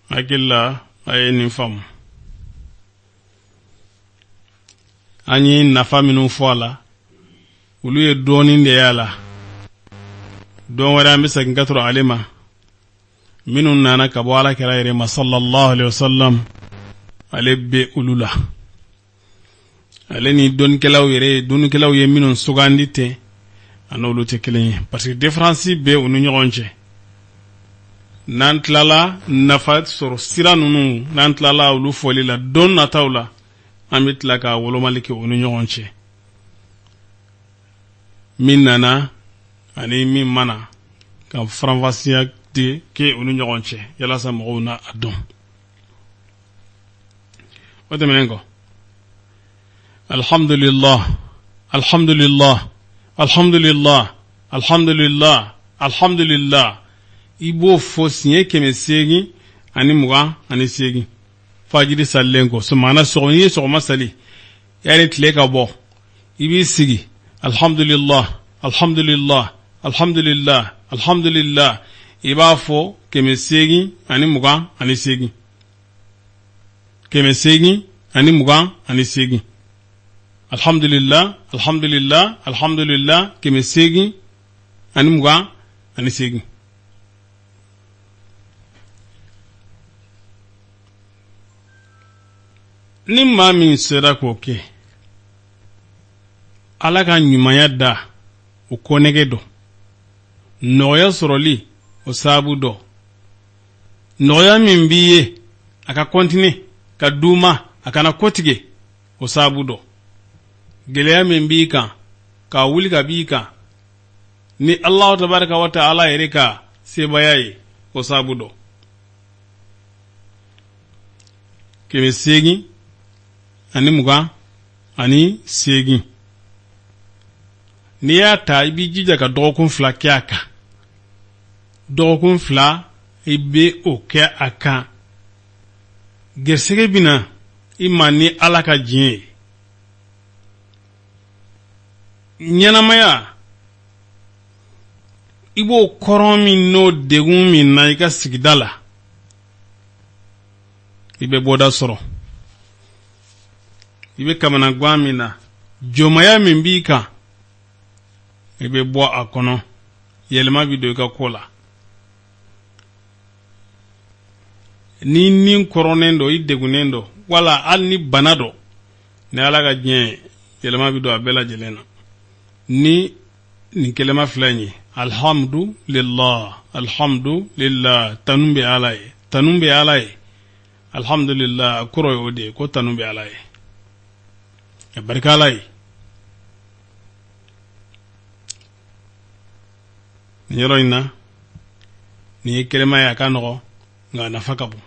Hakili la a ye nin faamu. An ye nafa minnu fɔ a la. Olu ye dɔɔnin de y'a la. Don wɛrɛ an bɛ segin ka tɔrɔ ale ma. Minnu nana ka bɔ ala kira yɛrɛ ma sallallahu alaihi wasallam, ale bɛ olu la. Ale ni dɔnnikɛlaw yɛrɛ, dɔnnikɛlaw ye minnu sugandi ten, a n'olu tɛ kelen ye, parce que différence bɛ u ni ɲɔgɔn cɛ. N'an tilala nafa sɔrɔ sira ninnu, n'an tilala olu fɔli la don nataw la, an bɛ tila ka wolomali kɛ u ni ɲɔgɔn cɛ, min nana ani min ma na, ka faranfasiya de kɛ u ni ɲɔgɔn cɛ yalasa mɔgɔw na a dɔn. O tɛmɛnen kɔ, alhamdulillah, alhamdulillah, alhamdulillah, alhamdulillah, alhamdulillah, i b'o fɔ siɲɛ 828 fajiri salilen kɔ. Maana sɔgɔma, n'i ye sɔgɔma sali, yanni tile ka bɔ, i b'i sigi alhamdulillah, alhamdulillah, alhamdulillah, alhamdulillah, i b'a fɔ 828, 828, alhamdulillah, alhamdulillah, alhamdulillah, 828. Ni maa min sera k'o kɛ, Ala ka ɲumanya da o kɔnɛgɛ dɔ, nɔgɔya sɔrɔli o sababu dɔ, nɔgɔya min b'i ye a ka kɔntine ka duuma, a kana kɔtigɛ, o sababu dɔ, gɛlɛya min b'i kan k'a wuli ka b'i kan ni Alahu tabaraka wa taala yɛrɛ ka sebaaya ye, o sababu dɔ. 828, n'i y'a ta, i b'i jija ka dɔgɔkun 2 kɛ a kan. Dɔgɔkun 2, i bɛ o kɛ a kan, gɛrɛsɛgɛ bɛ na i ma ni Ala ka diɲɛ ye. Ɲɛnamaya, i b'o kɔrɔn min n'o degun min na i ka sigida la, i bɛ bɔda sɔrɔ. I bɛ kamanagan min na, jɔnmaya min b'i kan, i bɛ bɔ a kɔnɔ, yɛlɛma bɛ don i ka ko la. Ni ni kɔrɔnnen don, i degunnen don, wala hali ni bana don, ni Ala ka diɲɛ ye, yɛlɛma bɛ don a bɛɛ lajɛlen na ni nin kɛlɛma fila in ye: alhamdulillah, alhamdulillah, tanu bɛ Ala ye, tanu bɛ Ala ye, alhamdulillah. A kɔrɔ ye o de ye ko tanu bɛ Ala ye, a barika Ala ye. Nin yɔrɔ in na, nin ye kɛlɛma ye, a ka nɔgɔ, nka a nafa ka bon.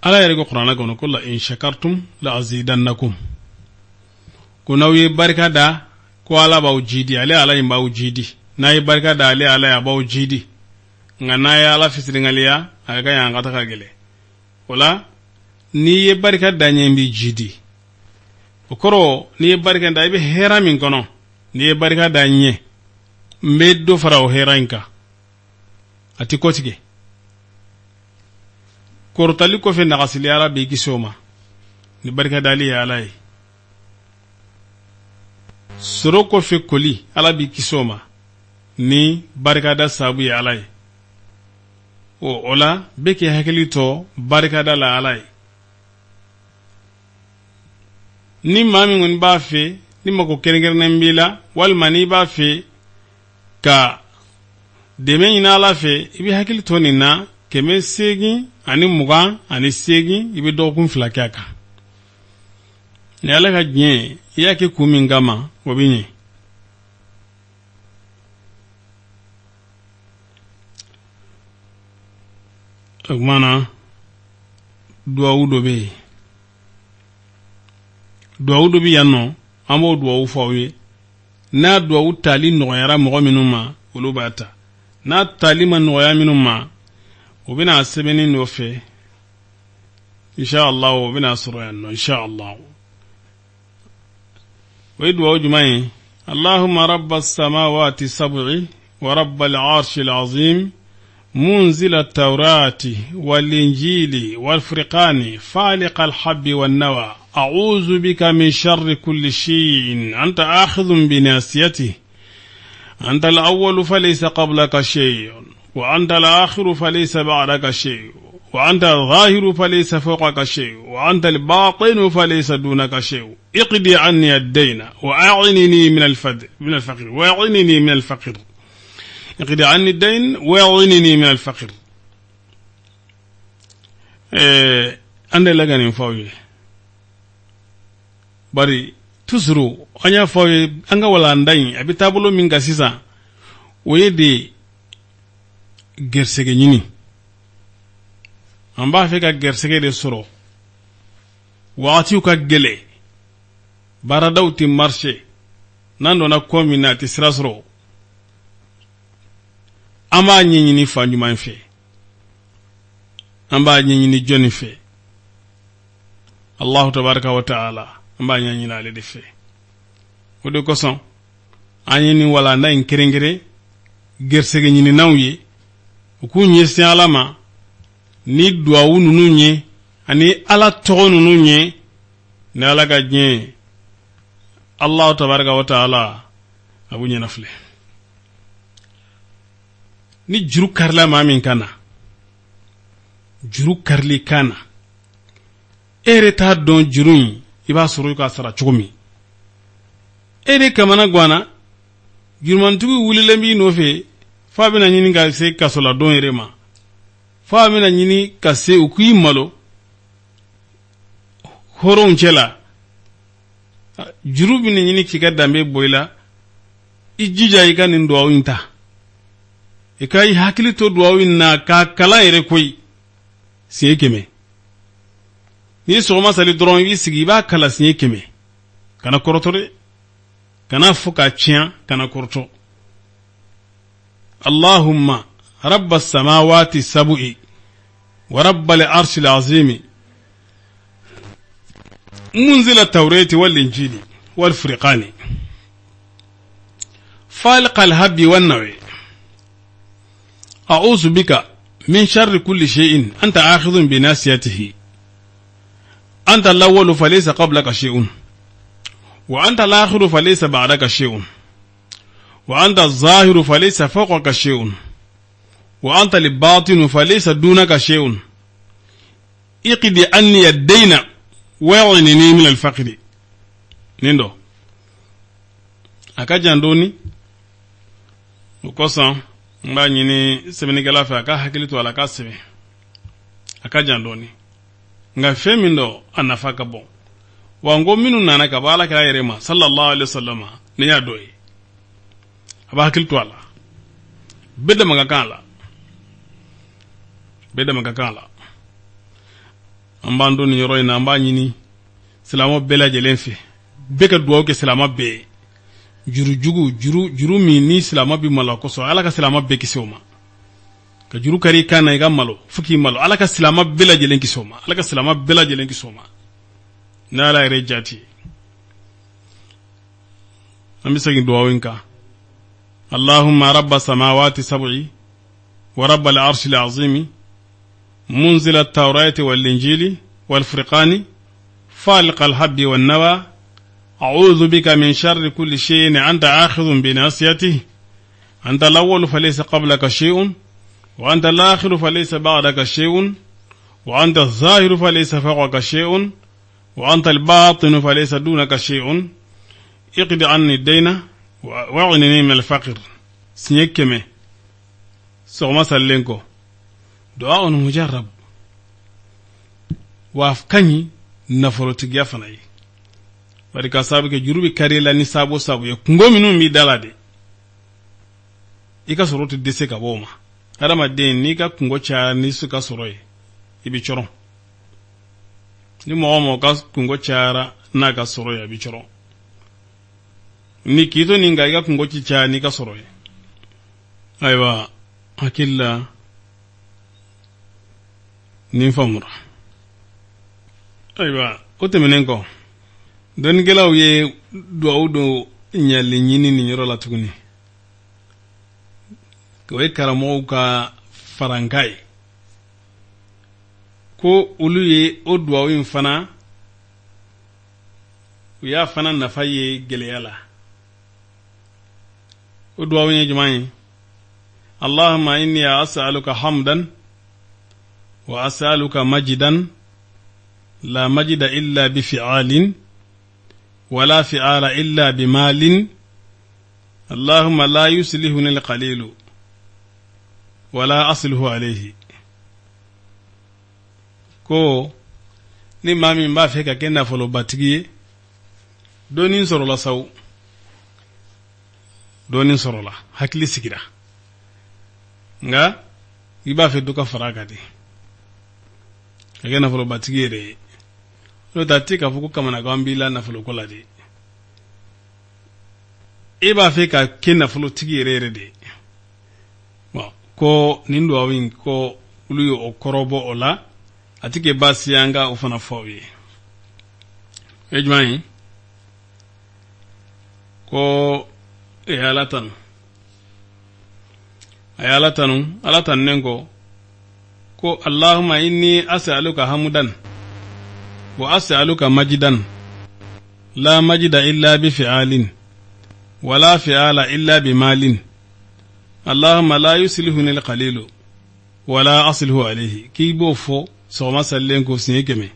Ala yɛrɛ ko kuranɛ kɔnɔ ko la in shakartum la azidannakum, ko n'aw ye barika da, ko Ala b'aw jidi, ale Ala in b'aw jidi. N'a ye barika da ale Ala ye, a b'aw jidi. Nka n'a ye Ala fitiriŋaliya, a ka ɲi, an ka taga gɛlɛ o la. N'i ye barika da ɲɛ, n b'i jidi. O kɔrɔ, n'i ye barika da, i bɛ hɛrɛ min kɔnɔ, n'i ye barika da ɲɛ, n bɛ dɔ fara o hɛrɛ in kan, a tɛ kɔtigɛ. Kɔrɔtali kɔfɛ nagasili, Ala b'i kisi o ma ni barikadali ye Ala ye. Sɔrɔ kɔfɛ koli, Ala b'i kisi o ma ni barikada sababu ye Ala ye. O la, bɛɛ k'i hakili to barikada la Ala ye. Ni maa min kɔni b'a fɛ, ni mako kɛrɛnkɛrɛnnen b'i la, walima n'i b'a fɛ ka dɛmɛ ɲini Ala fɛ, i bɛ hakili to nin na: 828, i bɛ dɔgɔkun 2 kɛ a kan. Ni Ala ka diɲɛ ye, i y'a kɛ kun min kama, o bɛ ɲɛ. O tuma na, duwawu dɔ bɛ yen, duwawu dɔ bɛ yan nɔ, an b'o duwawu fɔ aw ye. N'a duwawu tali nɔgɔyara mɔgɔ minnu ma, olu b'a ta. N'a tali ma nɔgɔya minnu ma, o bɛna sɛbɛnni dɔ fɛ, inshallah, o bɛna sɔrɔ yan nɔ, inshallah. O ye duwawu jumɛn ye? Allahumma rabba samawati sab'i wa rabba al-arshi al-azim. منزل التوراة والإنجيل والفرقان فالق الحب والنوى أعوذ بك من شر كل شيء أنت آخذ بناسيته أنت الأول فليس قبلك شيء وأنت الآخر فليس بعدك شيء وأنت الظاهر فليس فوقك شيء وأنت الباطن فليس دونك شيء اقضي عني الدين وأعنني من الفقر من الفقر وأعنني من الفقر اقضي عني الدين وأعنني من الفقر eh, an delila ka nin fɔ aw ye bari toujours an y'a fɔ aw ye an ka walanda in a bɛ taabolo min kan sisan o ye de gɛrisɛgɛ ɲini an b'a fɛ ka gɛrisɛgɛ de sɔrɔ wagatiw ka gɛlɛn baaradaw tɛ marché n'an donna ko min na a tɛ sira sɔrɔ an b'a ɲɛɲini fan jumɛn fɛ an b'a ɲɛɲini jɔnni fɛ allahu tabaraka wa taala an b'a ɲɛɲini ale de fɛ o de kosɔn an ye nin walanda in kɛrɛnkɛrɛn gɛrisɛgɛ ɲininaw ye u k'u ɲɛsin ala ma ni duwawu ninnu ye ani ala tɔgɔ ninnu ye ni ala ka diɲɛ ye allahu tabaraka wa taala a b'u ɲɛnafilɛ ni juru karila maa min kan na juru karili kan na e yɛrɛ t'a dɔn juru in i b'a sɔrɔ i k'a sara cogo min e de kamana ganna jurumantigi wulilen b'i nɔfɛ f'a bɛna ɲini ka se kasoladon yɛrɛ ma f'a bɛna ɲini ka se u k'i malo hɔrɔnw cɛ la juru bɛna ɲini k'i ka danbe bɔ i la i jija i ka nin duwawu in ta i ka i hakili to duwawu in na k'a kalan yɛrɛ koyi siɲɛ kɛmɛ n'i ye sɔgɔma sali dɔrɔn i b'i sigi i b'a kalan siɲɛ kɛmɛ kana kɔrɔtɔ dɛ kana fɔ k'a tiɲɛ kana kɔrɔtɔ allahumma rabba samawati sabu'i wa rabbal arshil azimi munzila tawrati wal injili wal furqani فالق الهب والنوي أعوذ بك من شر كل شيء أنت آخذ بناسيته أنت الأول فليس قبلك شيء وأنت الآخر فليس بعدك شيء وأنت الظاهر فليس فوقك شيء وأنت الباطن فليس دونك شيء اقضي عني الدين واغنني من الفقر nin don a ka jan dɔɔni o kosɔn n b'a ɲini sɛbɛnnikɛla fɛ a ka hakili to a la k'a sɛbɛn a ka jan dɔɔni nka fɛn min don a nafa ka bon wa n ko minnu nana ka bɔ ala kira yɛrɛ ma sallallahu alaihi wasallam nin y'a dɔ ye a b'a hakili to a la bɛɛ dama ka kan a la bɛɛ dama ka kan a la an b'an don nin yɔrɔ in na an b'a ɲini silamɛ bɛɛ lajɛlen fɛ bɛɛ ka dugawu kɛ silamɛ bɛɛ ye juru jugu juru juru min ni silamɛ bɛ malo a kosɔn ala ka silamɛ bɛɛ kisi o ma ka juru kari i kan na i ka malo fo k'i malo ala ka silamɛ bɛɛ lajɛlen kisi o ma ala ka silamɛ bɛɛ lajɛlen kisi o ma ni ala yɛrɛ jati an bɛ segin dugawu in kan allahumma rabba samawati sab'i wa rabbal arshil azimi munzila tawrati wal injili wal furqani فالق الحب والنوى أعوذ بك من شر كل شيء أنت آخذ بناصيته أنت الأول فليس قبلك شيء وأنت الآخر فليس بعدك شيء وأنت الظاهر فليس فوقك شيء وأنت الباطن فليس دونك شيء اقض عني الدين واغنني من الفقر siɲɛ kɛmɛ sɔgɔma salilen kɔ du'a mujarrab wa ka ɲi nafolotigiya fana ye bari ka sababu kɛ juru bɛ kari la ni sabu o sabu ye kunko minnu b'i da la de i ka sɔrɔ tɛ dɛsɛ ka bɔ o ma hadamaden n'i ka kunko caya n'i ka sɔrɔ ye i bɛ cɔrɔn ni mɔgɔ o mɔgɔ ka kunko cayara n'a ka sɔrɔ ye a bɛ cɔrɔn ni k'i to nin kan i ka kunko ti caya n'i ka sɔrɔ ye ayiwa hakili la nin faamura ayiwa o tɛmɛnen kɔ dɔnnikɛlaw ye duwawu dɔ ɲali ɲini nin yɔrɔ la tuguni o ye karamɔgɔw ka farankan ye ko olu ye o duwawu in fana u y'a fana nafa ye gɛlɛya la o duwawu ye jumɛn ye allahumma inni as'aluka hamdan wa as'aluka majidan la majida illa bi fi'alin wala fi'ala illa bi malin allahumma la yuslihuni alqalilu wala asluhu alayhi ko ni maa min b'a fɛ ka kɛ nafolobatigi ye dɔɔnin sɔrɔla sawo dɔɔnin sɔrɔla hakili sigira nka i b'a fɛ dɔ ka fara a kan de ka kɛ nafolobatigi yɛrɛ ye n'o tɛ a tɛ k'a fɔ ko kamanagan b'i la nafoloko la de e b'a fɛ ka kɛ nafolotigi yɛrɛ yɛrɛ de ye bon ko nin duwawu in ko olu ye o kɔrɔbɔ o la a tɛ kɛ baasi ye an ka o fana fɔ aw ye o ye jumɛn ye ko e ye ala tanu a ye ala tanu ala tanunen kɔ ko allahumma inni as'aluka hamudan wa as'aluka majidan la majida illa bi fi'alin wala fi'ala illa bi malin allahumma la yuslihuni alqalilu wala aslihu alayhi k'i b'o fɔ sɔgɔma salilen kɔ siɲɛ kɛmɛ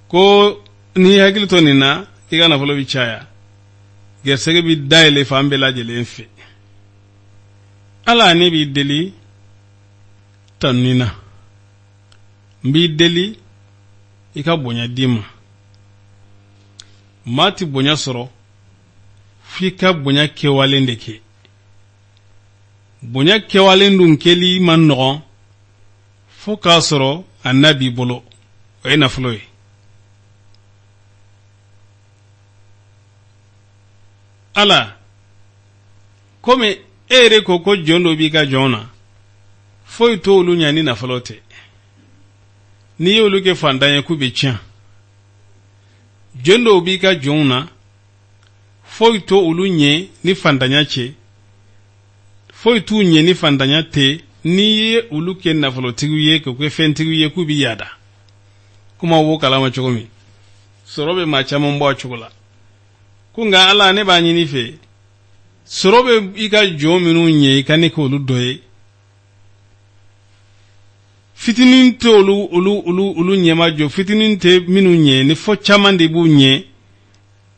ko n'i hakili to nin na i ka nafolo bɛ caya gɛrisɛgɛ bɛ dayɛlɛ fan bɛɛ lajɛlen fɛ ala ne b'i deli tanuni na n b'i deli i ka bonya di n ma maa tɛ bonya sɔrɔ f'i ka bonya kɛwalen de kɛ bonya kɛwalen dun kɛli man nɔgɔn fo k'a sɔrɔ a na b'i bolo o ye nafolo ye ala komi e yɛrɛ ko ko jɔn dɔ b'i ka jɔn na foyi t'olu ɲa ni nafolo tɛ n'i y'olu kɛ fantan ye k'u bɛ tiɲɛ jɔn dɔw b'i ka jɔnw na foyi t'olu ɲɛ ni fantanya cɛ foyi t'u ɲɛ ni fantanya tɛ n'i ye olu kɛ nafolotigiw ye k'u kɛ fɛntigiw ye k'u bɛ yaada komi aw b'o kalama cogo min sɔrɔ bɛ maa caman bɔ a cogo la ko nka ala ne b'a ɲini i fɛ sɔrɔ bɛ i ka jɔn minnu ɲɛ i ka ne k'olu dɔ ye fitinin tɛ olu olu olu olu ɲɛmajɔ fitinin tɛ minnu ɲɛ ni fɔ caman de b'u ɲɛ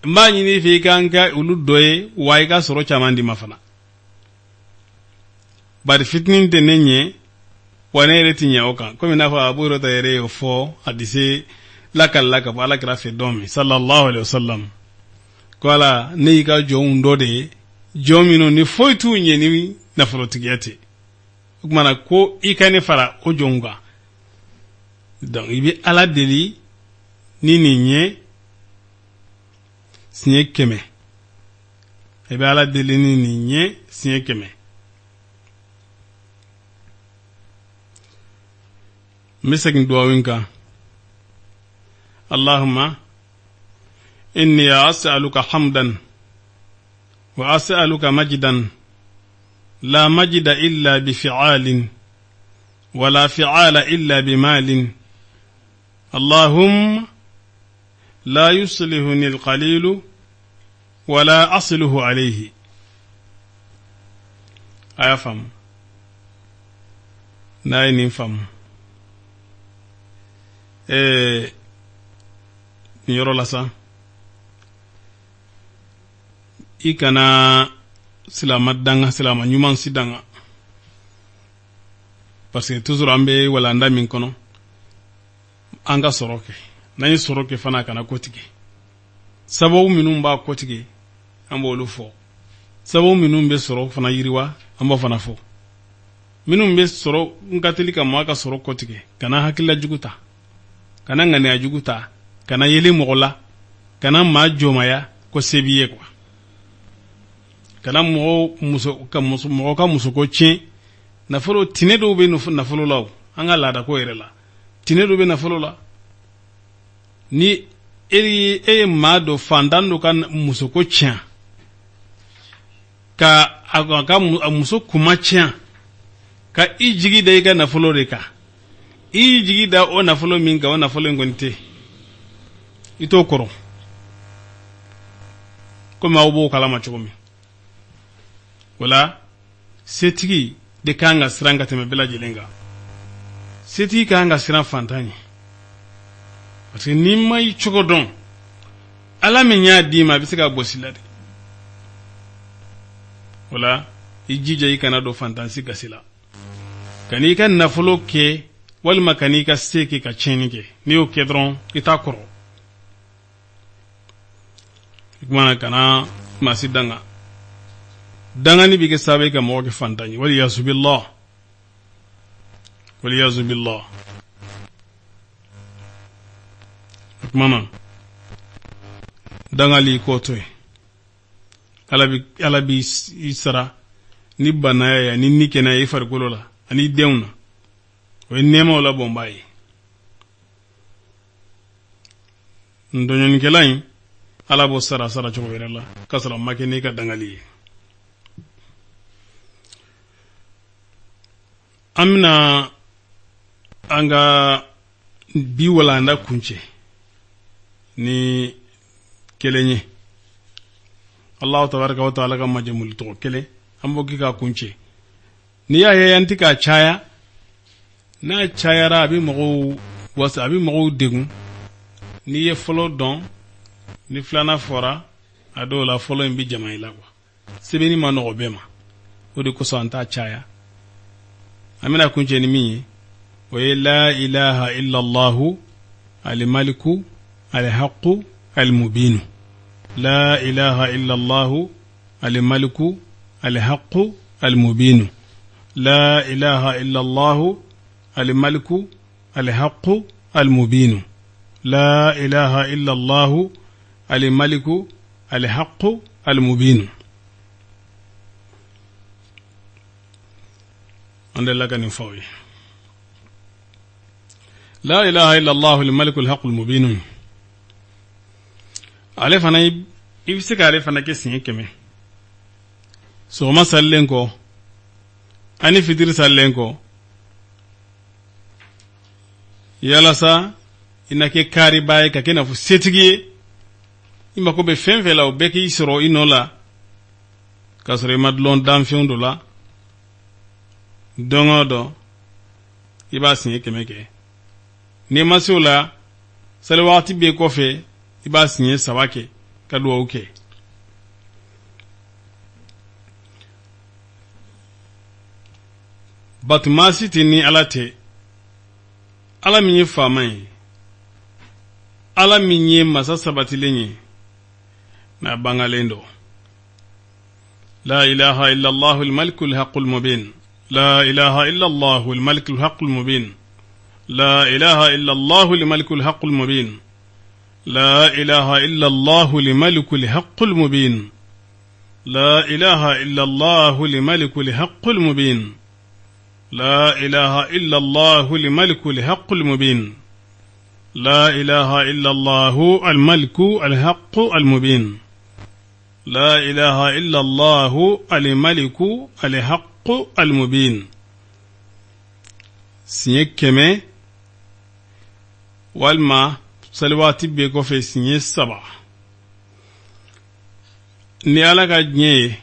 n b'a ɲini i fɛ i ka n kɛ olu dɔ ye wa i ka sɔrɔ caman di n ma fana bari fitinin tɛ ne ɲɛ wa ne yɛrɛ tɛ ɲɛ o kan komi n'a fɔ abu hurata yɛrɛ y'o fɔ hadisi lakalila ka bɔ ala kira fɛ don min sallallahu alaihi wasallam ko ala ne y'i ka jɔnw dɔ de ye jɔn minnu ni foyi t'u ɲɛ ni nafolotigiya tɛ o tuma na ko i ka ne fara o jɔnw kan donc i bɛ ala deli ni nin ye siɲɛ kɛmɛ i bɛ ala deli ni nin ye siɲɛ kɛmɛ n bɛ segin duwawu in kan allahumma inni as'aluka hamdan wa as'aluka majdan la majida illa bi fi'alin wala fi'ala illa bi malin allahumma la yuslihuni alqalilu wala asluhu alayhi a y'a faamu n'a ye nin faamu ɛɛ nin yɔrɔ la sa i kana silama danga silama ɲuman si danga parce que toujours an bɛ walanda min kɔnɔ an ka sɔrɔ kɛ n'an ye sɔrɔ kɛ fana a kana kɔtigɛ sababu minnu b'a kɔtigɛ an b'olu fɔ sababu minnu bɛ sɔrɔ fana yiriwa an b'o fana fɔ minnu bɛ sɔrɔ n ka teli ka maa ka sɔrɔ kɔtigɛ kana hakilila jugu ta kana ŋaniya jugu ta kana yɛlɛ mɔgɔ la kana maa jɔnmaya ko se b'i ye quoi kana mɔgɔ muso ka muso mɔgɔ ka musoko tiɲɛ nafolo tinɛ dɔw bɛ nafolo la o an ka laadako yɛrɛ la tinɛ dɔ bɛ nafolo la ni e ye e ye maa dɔ fantan dɔ ka musoko tiɲɛ ka a ka muso kuma tiɲɛ Ka i jigi da i ka nafolo de kan. I y'i jigi da o nafolo min kan, o nafolo in kɔni tɛ, i t'o kɔrɔ, komi aw b'o kalama cogo min. O la, setigi de kan ka siran ka tɛmɛ bɛɛ lajɛlen kan. Setigi kan ka siran fantan ɲɛ, parce que n'i ma i cogo dɔn, Ala min y'a d'i ma, a bɛ se k'a bɔsi la de. O la, i jija i kana don fantan si gasi la. Kan'i ka nafolo kɛ walima kan'i ka se kɛ ka tiɲɛni kɛ. N'i y'o kɛ dɔrɔn, i t'a kɔrɔ. O tuma na, kana maa si danga. Dangani bɛ kɛ sababu ye ka mɔgɔ kɛ fantan ye. Waliyazubillah, waliyazubillah. O tuma na, dangali k'o to yen. Ala b'i sara ni banaya ye ani ni kɛnɛya i farikolo la ani denw na. O ye nɛɛmaw la bɔnba ye. Ntɔɲɔnikɛla in, Ala b'o sara sara cogo wɛrɛ la k'a sɔrɔ a ma kɛ n'i ka dangali ye. An bɛna an ka bi walanda kuncɛ ni kelen ye, Allahu tabaraka wa taala ka majamuli tɔgɔ kelen, an b'o kɛ k'a kuncɛ. N'i y'a ye an tɛ k'a caya, n'a cayara a bɛ mɔgɔw wasa, a bɛ mɔgɔw degun. N'i ye fɔlɔ dɔn, ni filanan fɔra, a dɔw la fɔlɔ in bɛ jama i la kuwa. Sɛbɛnni ma nɔgɔ bɛɛ ma, o de kosɔn an t'a caya. An bɛna kuncɛ ni min ye, o ye la ilaha illallahu alimaliku alihaqu alimubinu. La ilaha illallahu alimaliku alihaqu alimubinu. La ilaha illallahu alimaliku alihaqu alimubinu. La ilaha illallahu alimaliku alihaqu almubinu. An delila ka nin fɔ aw ye. La ilaha illallah almaliku alhaqu almubinu, ale fana, i bɛ se k'ale fana kɛ siɲɛ 100 sɔgɔma salilen kɔ ani fitiri salilen kɔ, yalasa i na kɛ kaaribaa ye, ka kɛ n'a fɔ setigi ye. I mako bɛ fɛn fɛn la, o bɛɛ k'i sɔrɔ i nɔ la, k'a sɔrɔ i ma dulon danfɛnw dɔ la. Don o don i b'a siɲɛ 100 kɛ. N'i ma se o la, sali wagati bɛɛ kɔfɛ i b'a siɲɛ 3 kɛ ka dugawu kɛ. Batumasi tɛ ni Ala tɛ. Ala min ye faama ye, Ala min ye masa sabatilen ye n'a bangalen don. La ilaha illallah almaliku alhaqu almubin. La ilaha illallah almaliku alhaqu almubin. La ilaha illallah almaliku alhaqu almubin. La ilaha illallah almaliku alhaqu almubin. La ilaha illallah almaliku alhaqu almubin. La ilaha illallah almaliku alhaqu almubin. La ilaha illallah almaliku alhaqu almubin. La ilaha illallah almaliku alhaqu almubin. Siɲɛ 100 walima sali waati bɛɛ kɔfɛ siɲɛ 3, ni Ala ka diɲɛ ye,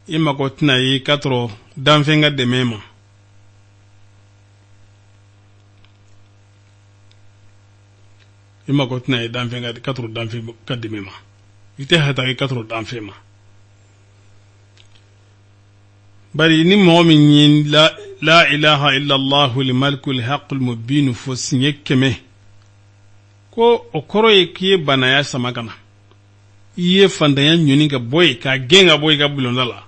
i mako tɛna ye ka tɔrɔ danfɛn ka dɛmɛ ma. I mako tɛna ye danfɛn ka tɔrɔ danfɛn ka dɛmɛ ma. I tɛ hataki ka tɔrɔ danfɛn ma. Bari ni mɔgɔ min ye la, la ilaha illallahu limalikul haqqul mubin fɔ siɲɛ 100, ko o kɔrɔ ye k'i ye banaya sama ka na, i ye fantanya ɲɔni ka bɔ yen, k'a gɛn ka bɔ i ka bulonda la.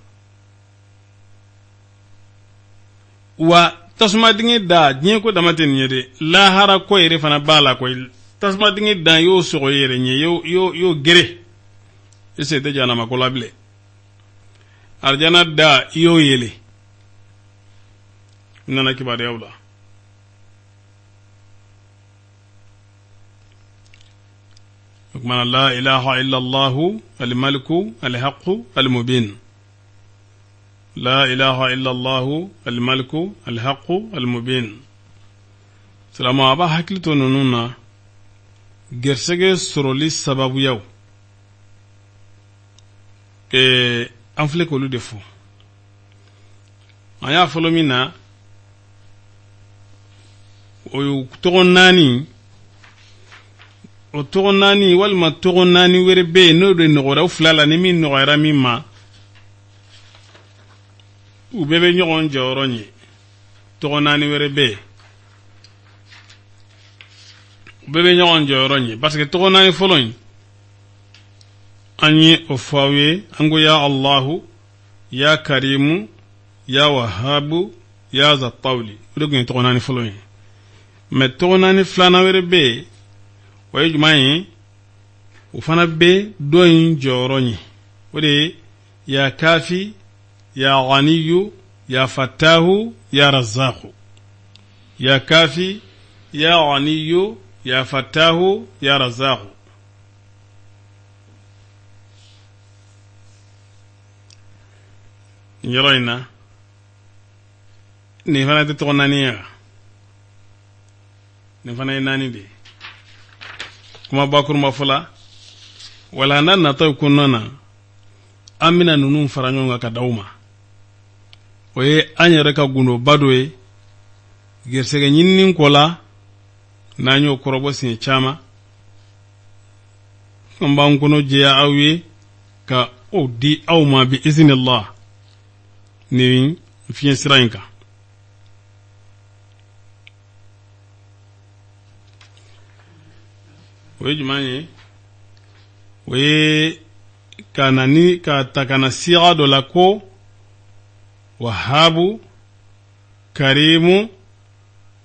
Wa tasuma dingɛ da, diɲɛ ko dama tɛ nin ye dɛ, lahara ko yɛrɛ fana b'a la koyi. Tasuma dingɛ da, i y'o sɔgɔ i yɛrɛ ɲɛ, i y'o gere, i sen tɛ jahanama ko la bilen. Arijana da, i y'o yɛlɛ. N nana kibaruyaw la. O kumana, la ilaha illallahu alimaliku alihaqu almubin. La ilaha illallahu almaliku alhaqu almubin. Silamɛ, a b'a hakili to ninnu na, gɛrisɛgɛ sɔrɔli sababuyaw, an filɛ k'olu de fɔ. An y'a fɔlɔ min na, o ye tɔgɔ naani. O tɔgɔ naani walima tɔgɔ naani wɛrɛ bɛ yen, n'o de nɔgɔyara o fila la, ni min nɔgɔyara min ma, u bɛɛ bɛ ɲɔgɔn jɔyɔrɔ ɲɛ. Tɔgɔ naani wɛrɛ bɛ yen, u bɛɛ bɛ ɲɔgɔn jɔyɔrɔ ɲɛ, parce que tɔgɔ naani fɔlɔ in, an ye o fɔ aw ye. An ko ya Alahu, ya Karimu, ya Wahabu, ya Zatawuli. O de tun ye tɔgɔ naani fɔlɔ ye. Mais tɔgɔ naani filanan wɛrɛ bɛ yen, o ye jumɛn ye? O fana bɛ dɔ in jɔyɔrɔ ɲɛ. O de ye ya Kafi, ya Ganiyu, ya Fatahu, ya Razaku. Ya Kafi, ya Ganiyu, ya Fatahu, ya Razaku. Nin yɔrɔ in na, nin fana tɛ tɔgɔ naani ye wa? Nin fana ye naani de ye. Kuma bakurunba fɔ la, walanda nataw kɔnɔna na, an bɛna ninnu fara ɲɔgɔn kan ka d'aw ma. O ye an yɛrɛ ka gundoba dɔ ye gɛrisɛgɛ ɲinini ko la. N'an y'o kɔrɔbɔ siɲɛ caman, an b'an kɔnɔ jɛya aw ye ka o di aw ma bi izinillah nin fiɲɛ sira in kan. O ye jumɛn ye? O ye ka na ni ka ta ka na siga dɔ la ko Wahabu, Karimu,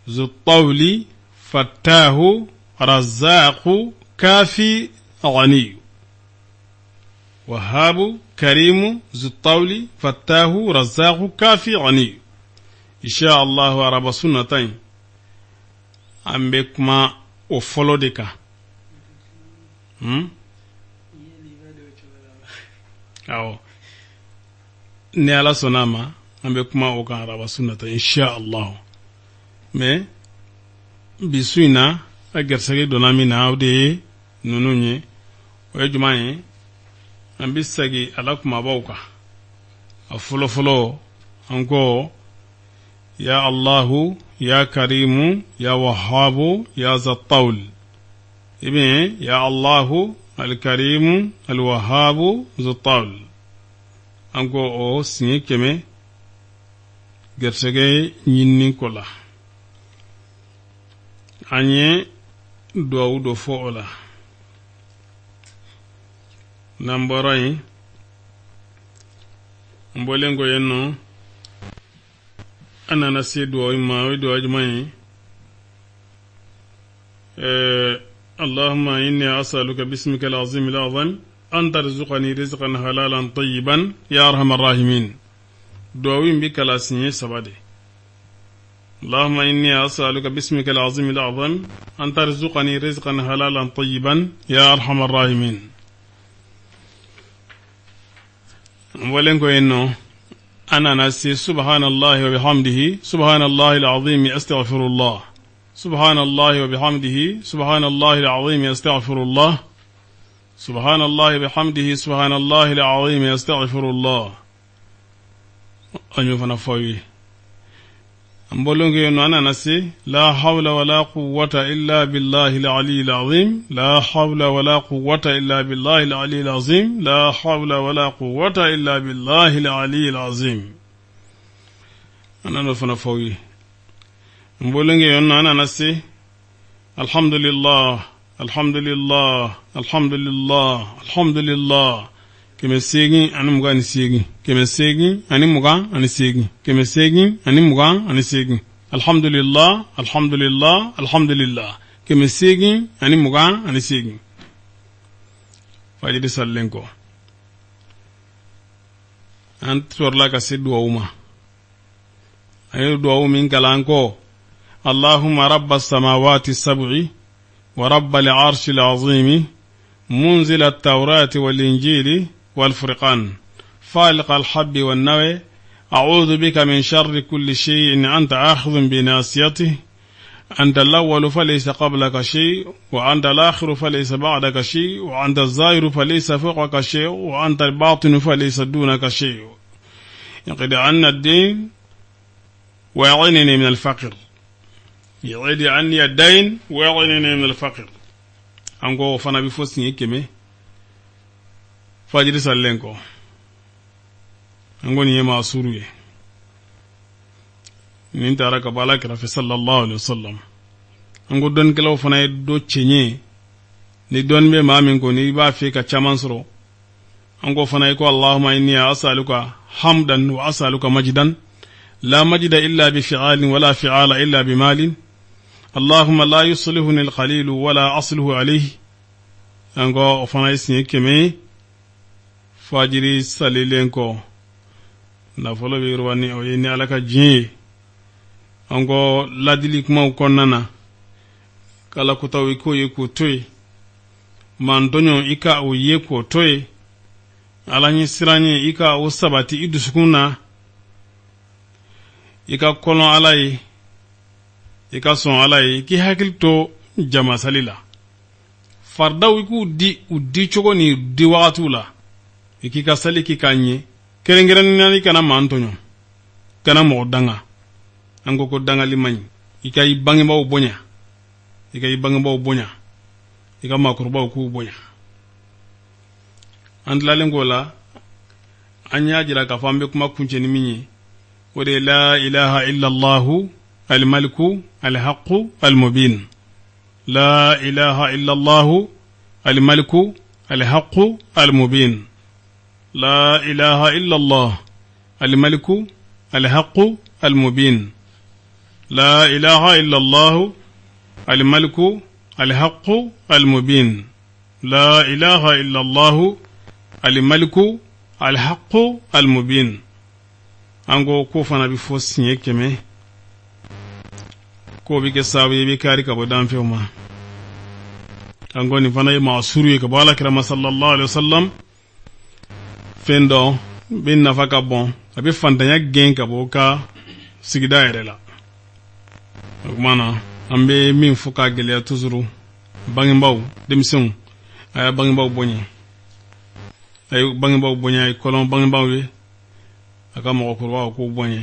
Zutawuli, Fatahu, Razaku, Kafi, Ganiyu. Wahabu, Karimu, Zutawuli, Fatahu, Razaku, Kafi, Ganiyu. Insha Allah, araba sun nata in, an bɛ kuma o fɔlɔ de kan. Awɔ, ni Ala sɔnna a ma, an bɛ kuma o kan araba sun nata, insha Allah. Mais bi su in na, a gɛrɛsɛgɛ donna min na, o de ye ninnu ye. O ye jumɛn ye? An bɛ segin a la kumabaw kan. A fɔlɔfɔlɔ, an ko ya Allahu, ya Karimu, ya Wahabu, ya Zatawul. I bɛ ya Allahu, Alikarimu, Alwahabu, Zatawul. An ko o siɲɛ 100 gɛrɛsɛgɛ ɲinini ko la. An ye duwawu dɔ fɔ o la. N'an bɔra yen, n bɔlen kɔ yen nɔ, an nana se duwawu ma. O ye duwawu jumɛn ye? Allahumma inni as'aluka bismika al-azim al-azam an tarzuqani rizqan halalan tayyiban ya arhamar rahimin. Duwawu in bi kalan siɲɛ saba de. Allahumma inni as'aluka bismika al-azim al-azam an tarzuqani rizqan halalan tayyiban ya arhamar rahimin. N bɔlen kɔ yen nɔ, an nana se subhanallahi wa bihamdihi subhanallahi al-azim astaghfirullah, subhanallahi wa bihamdihi subhanallahi al-azim astaghfirullah, subhanallahi wa bihamdihi subhanallahi al-azim astaghfirullah. An y'o fana fɔ aw ye. An bɔlen kɔ yen nɔ, an nana se la hawla wala quwwata illa billahi al-ali al-azim, la hawla wala quwwata illa billahi al-ali al-azim, la hawla wala quwwata illa billahi al-ali al-azim. An nana o fana fɔ aw ye. N bɔlen kɔ yen nɔ, an nana se alhamdulillah, alhamdulillah, alhamdulillah, alhamdulillah, 828, 828, 828, alhamdulillah, alhamdulillah, alhamdulillah, 828, fajiri salilen kɔ. An sɔrɔla ka se duwawu ma. An ye duwawu min kalan ko allahumma rabba samawati sab'i wa rabba al-arshi al-azimi munzila at-tawrati wal-injili wal-furqan faliq al-habbi wan-nawi. أعوذ بك من شر كل شيء أنت آخذ بناصيته أنت الأول فليس قبلك شيء وأنت الآخر فليس بعدك شيء وأنت الظاهر فليس فوقك شيء وأنت الباطن فليس دونك شيء اقض عنا الدين وأغنني من الفقر اقض عني الدين وأغنني من الفقر an ko o fana bɛ fɔ siɲɛ 100 fajiri salilen kɔ. An ko nin ye maasuru ye, nin taara ka bɔ ala kira fɛ sallallahu alaihi wasallam. An ko dɔnnikɛlaw fana ye dɔ cɛɲɛ ni dɔnni bɛ maa min ko n'i b'a fɛ ka caman sɔrɔ. An ko fana i ko allahumma inni as'aluka hamdan wa as'aluka majdan la majda illa bi fi'alin wala fi'ala illa bi malin allahumma la yuslihuni alqalilu wala asluhu alayhi. An ko o fana ye siɲɛ 100 ye fajiri salilen kɔ. Nafolo bɛ yiriwa ni o ye ni ala ka diɲɛ ye. An ko ladili kumaw kɔnɔna na, k'ala kutaw i k'o ye k'o to yen, mantɔɲɔ i ka o ye k'o to yen, ala ɲɛ siran ye i ka o sabati i dusukun na, i ka kɔlɔn ala ye, i ka sɔn ala ye, i k'i hakili to jamasali la, faridaw i k'u di u di cogo ni di wagatiw la, i k'i ka sali k'i k'a ɲɛ, kɛrɛnkɛrɛnnenya i kana maa tɔɲɔ, kana mɔgɔ danga. An ko ko dangali man ɲi. I ka i bangebaaw bonya, i ka i bangebaaw bonya, i ka maakɔrɔbaw k'u bonya. An tilalen k'o la, an y'a jira k'a fɔ an bɛ kuma kuncɛ ni min ye, o de ye la ilaha illallahu almaliku alhaqu almubin, la ilaha illallahu almaliku alhaqu almubin, la ilaha illallah almaliku alhaqu almubin, la ilaha illallah almaliku alhaqu almubin, la ilaha illallah almaliku alhaqu almubin. An ko k'o fana bɛ fɔ siɲɛ 100, k'o bɛ kɛ sababu ye i bɛ kari ka bɔ danfɛnw ma. An ko nin fana ye maasuru ye ka bɔ ala kira ma sallallahu alaihi wasallam. Fɛn dɔ bɛ nafa ka bon, a bɛ fantanya gɛn ka bɔ ka sigida yɛrɛ la. O tuma na, an bɛ min fɔ k'a gɛlɛya toujours, bangebaaw, denmisɛnw, a y'a bangebaaw bonya, a ye bangebaaw bonya, a ye kɔlɔn bangebaaw ye, a ka mɔgɔkɔrɔbaw k'u bonya.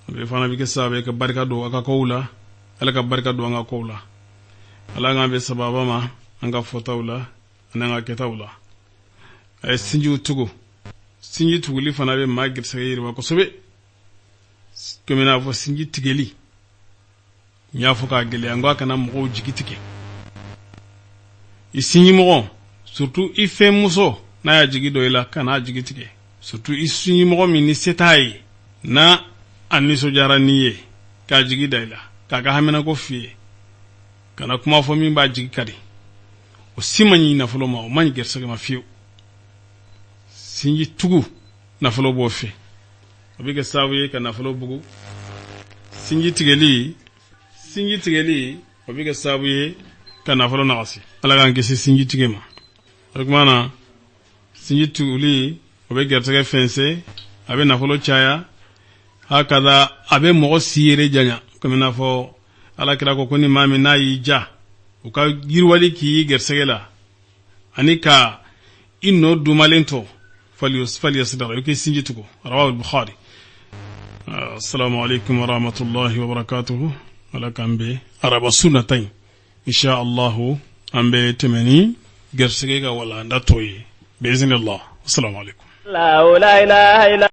A bɛ fana bɛ kɛ sababu ye ka barika don a ka kow la. Ala ka barika don an ka kow la. Ala k'an bɛ sababa ma an ka fɔtaw la ani an ka kɛtaw la. A ye sinjiw tugu. Sinji tuguli fana bɛ maa gɛrɛsɛgɛ yiriwa kosɛbɛ, komi n'a fɔ sinji tigɛli. N y'a fɔ k'a gɛlɛya n ko a kana mɔgɔw jigi tigɛ. I sinjimɔgɔ, surtout i fɛnmuso, n'a y'a jigi dɔ i la, kan'a jigi tigɛ. Surtout i sinjimɔgɔ min ni se t'a ye, n'a a nisɔndiyara n'i ye k'a jigi da i la, k'a ka haminako f'i ye, kana kuma fɔ min b'a jigi kari. O si man ɲi nafolo ma, o man ɲi gɛrɛsɛgɛ ma fiyewu. Sinji tugu, nafolo b'o fɛ, o bɛ kɛ sababu ye ka nafolo bugu. Sinji tigɛli, sinji tigɛli, o bɛ kɛ sababu ye ka nafolo nagasi. Ala k'an kisi sinji tigɛ ma. O tuma na, sinji tuguli, o bɛ gɛrɛsɛgɛ fɛnsɛ, a bɛ nafolo caya, hakada a bɛ mɔgɔ si yɛrɛ janya. Komi n'a fɔ ala kira ko ko ni maa min n'a y'i ja u ka yiriwali k'i gɛrɛsɛgɛ la ani ka i nɔ dumalen to, falyasidara, i k'i sinji tugu. Rawahu bukhari. Assalamu alaikum warahmatullahi wabarakatuhu. Ala k'an bɛn araba su nata in, insha allahu, an bɛ tɛmɛ ni gɛrɛsɛgɛ ka walanda tɔ ye biiznillah. Assalamu alaikum. La ilaha illa.